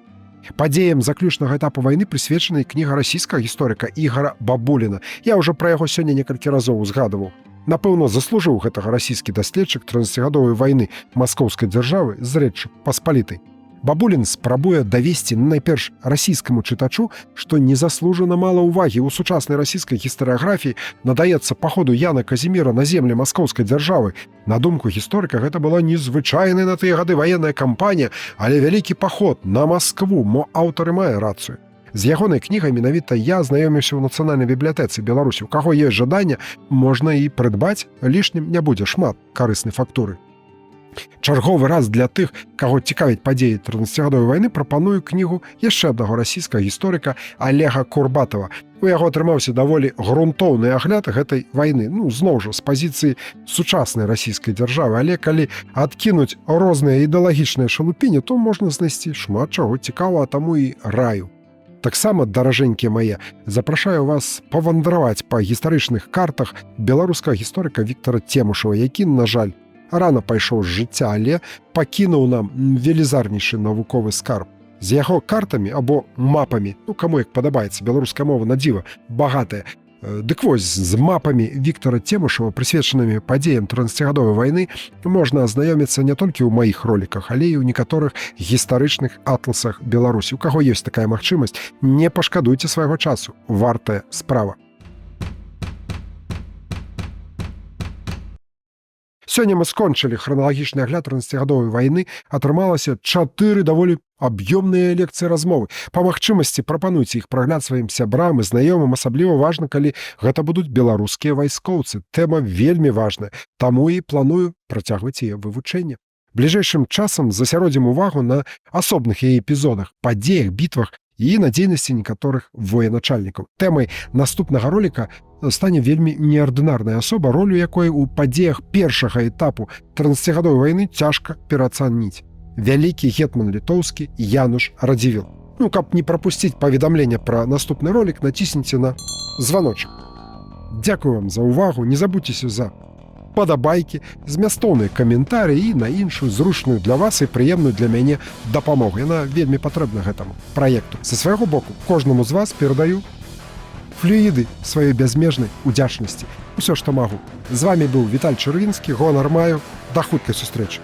Падзеям заключнага этапу вайны прысвечана і кніга расійскага гісторыка Ігара Бабуліна. Я ўжо пра яго сёння некалькі разоў узгадываў. Напэўна, заслужыў гэтага расійскі даследчык 13-гадовай вайны Маскоўскай дзяржавы з Рэччу Паспалітай. Бабулін спрабуе давесці найперш расійскаму чытачу, што незаслужана мала ўвагі ў сучаснай расійскай гістарыяграфіі надаецца паходу Яна Казіміра на землі Маскоўскай дзяржавы. На думку гісторыка, гэта была незвычайная на тыя гады ваенная кампанія, але вялікі паход на Маскву, мо аўтар і мае рацыю. З ягонай кнігай менавіта я знаёміўся ў Нацыянальнай бібліятэцы Беларусі. У каго ёсць жаданне, можна і прыдбаць, лішнім не будзе, шмат карыснай фактуры. Чарговы раз для тых, каго цікавіць падзеі 13-гадовай вайны, прапаную кнігу яшчэ аднаго расійскага гісторыка Алега Курбатава. У яго атрымаўся даволі грунтоўны агляд гэтай вайны, ну, зноў жа з пазіцыі сучаснай расійскай дзяржавы, але калі адкінуць розныя ідэалагічныя шалупіні, то можна знайсці шмат чаго цікавага, таму і раю. Таксама, даражэнькія мае, запрашаю вас павандраваць па гістарычных картах беларускага гісторыка Віктора Цемушава, які, на жаль, рана пайшоў з жыцця, але пакінуў нам велізарнейшы навуковы скарб. З яго картамі або мапамі, ну, каму як падабаецца, беларуская мова на дзіва багатая. Дык вось, з мапамі Віктора Цемушава, прысвечанымі падзеям 13-гадовай вайны, можна азнаёміцца не толькі ў маіх роліках, але і ў некаторых гістарычных атласах Беларусі. У каго ёсць такая магчымасць, не пашкадуйце свайго часу, вартая справа. Сёння мы скончылі храналагічны агляд 13-гадовай вайны, атрымалася 4 даволі аб'ёмныя лекцыі размовы. Па магчымасці прапануйце іх прагляд сваім сябрам і знаёмым, асабліва важна, калі гэта будуць беларускія вайскоўцы. Тэма вельмі важная, таму і планую працягваць яе вывучэнне. Бліжэйшым часам засяродзім увагу на асобных яе эпізодах, падзеях, бітвах і на дзейнасці некаторых военачальнікаў. Тэмай наступнага роліка стане вельмі неардынарная асоба, ролю якой у падзеях першага этапу 13-гадовай вайны цяжка пераацаніць. Вялікі гетман літоўскі Януш Радзівіл. Ну, каб не прапусціць паведамленне пра наступны ролик, націсніце на званочак. Дзякую вам за ўвагу, не забудзьцеся за падабайкі, змястоўныя каментарыі і на іншую зручную для вас і прыемную для мяне дапамогу. Яна вельмі патрэбна гэтаму праекту. Са свайго боку кожнаму з вас перадаю флюіды сваёй бязмежнай удзячнасці. Усё, што магу. З вамі быў Віталь Чырвінскі, гонар маю, да хуткай сустрэчы.